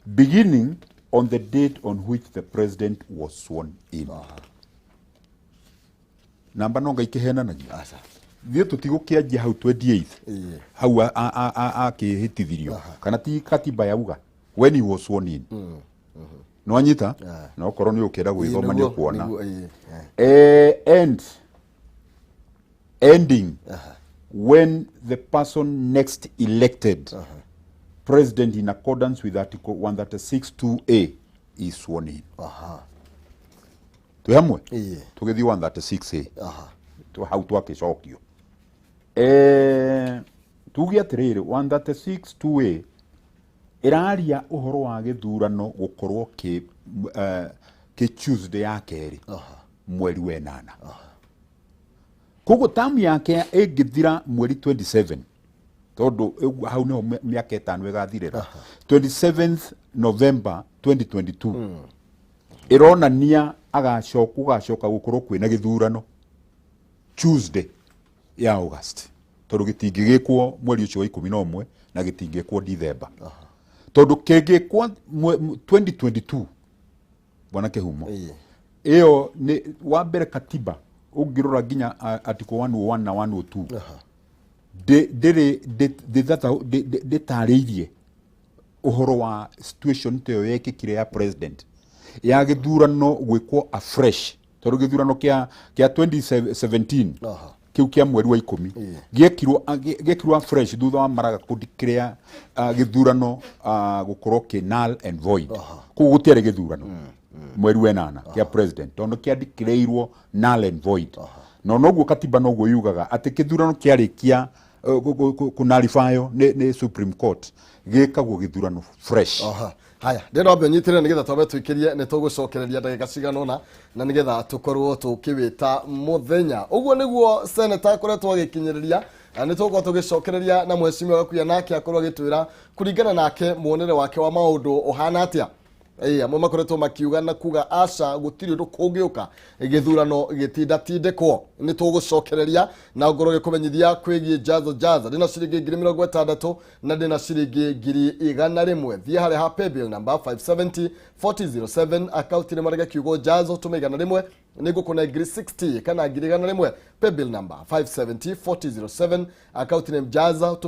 Beginning on the date on which the president was sworn in. Namba no ngai kĩhenanagia. Aca. Thiĩ tũtigũkĩanjia hau 28 hau akĩhĩtithirio kana ti katiba yauga when he was sworn in, nĩwanyita? Na okorwo nĩ ũkĩenda gwĩthoma nĩ ũkuona. Nĩguo, ĩĩ. And ending When the person next elected president in accordance with article 136 2A is sworn in. Twĩ hamwe? Ĩĩ. Tũgĩthiĩ 136A. Hau twakĩcokio. Tuge atĩrĩrĩ, 136 2A ĩraria ũhoro wa gĩthurano gũkorwo kĩ Tuesday ya kerĩ mweri wa ĩnana. Koguo tamu yake ĩngĩthira mweri 27, tondũ ũguo hau nĩho mĩaka 5 ĩgathirĩra, 27th November 2022, ĩronania agacoka gũgacoka gũkorwo kwĩna gĩthurano Tuesday ya August, tondũ gĩtingĩgĩkwo mweri ũcio wa 11 na gĩtingĩkwo Dithemba, tondũ kĩngĩkwo 2022, bwana Kĩhumo, ĩyo nĩ wa mbere katiba ũngĩrora nginya article 101 na 102 ndĩrĩ ndĩtarĩirie ũhoro wa situation ta ĩyo yekĩkire ya president ya gĩthurano gwĩkwo afresh, tondũ gĩthurano kĩa 2017 kĩu kĩa mweri wa 10 gĩekirwo afresh thutha wa Maraga kũdeclare gĩthurano gũkorwo kĩ null and void. Koguo gũtiarĩ gĩthurano mweri wa ĩnana kĩa president tondũ kĩa declareirwo null and void. No noguo katiba noguo yugaga atĩ kĩthurano kĩarĩkia kũnarifyo nĩ Supreme Court, gĩkagwo gĩthurano fresh. Aha. Haya, ndĩrenda wambe ũnyitĩrĩre nĩgetha twambe tũikĩrie, nĩ tũgũcokereria ndagĩka cigana ũna na nĩgetha tũkorwo tũkĩwĩta mũthenya. Ũguo nĩguo seneta akoretwo agĩkinyĩrĩria, na nĩ tũgũkorwo tũgĩcokereria na mheshimiwa Gakuya, nake akorwo agĩtwĩra kũringana nake muonere wake wa maũndũ ũhana atĩa. Ĩĩ, amwe makoretwo makiuga na kuga aca, gũtirĩ ũndũ kũngĩũka gĩthurano gĩtindatindĩkwo. Nĩ tũgũcokereria na ngorwo gĩkũmenyithia kwĩgiĩ Jaza. Jaza ndĩna ciringi 60,000 na ndĩna ciringi 100,000. Thiĩ harĩa ha paybill number 570 4007, akaunti nĩ marege kiugo Jazo, tũme 100, nĩ ngũkũne 60,000 kana 100,000. Paybill number 570 4007, akaunti name Jaza.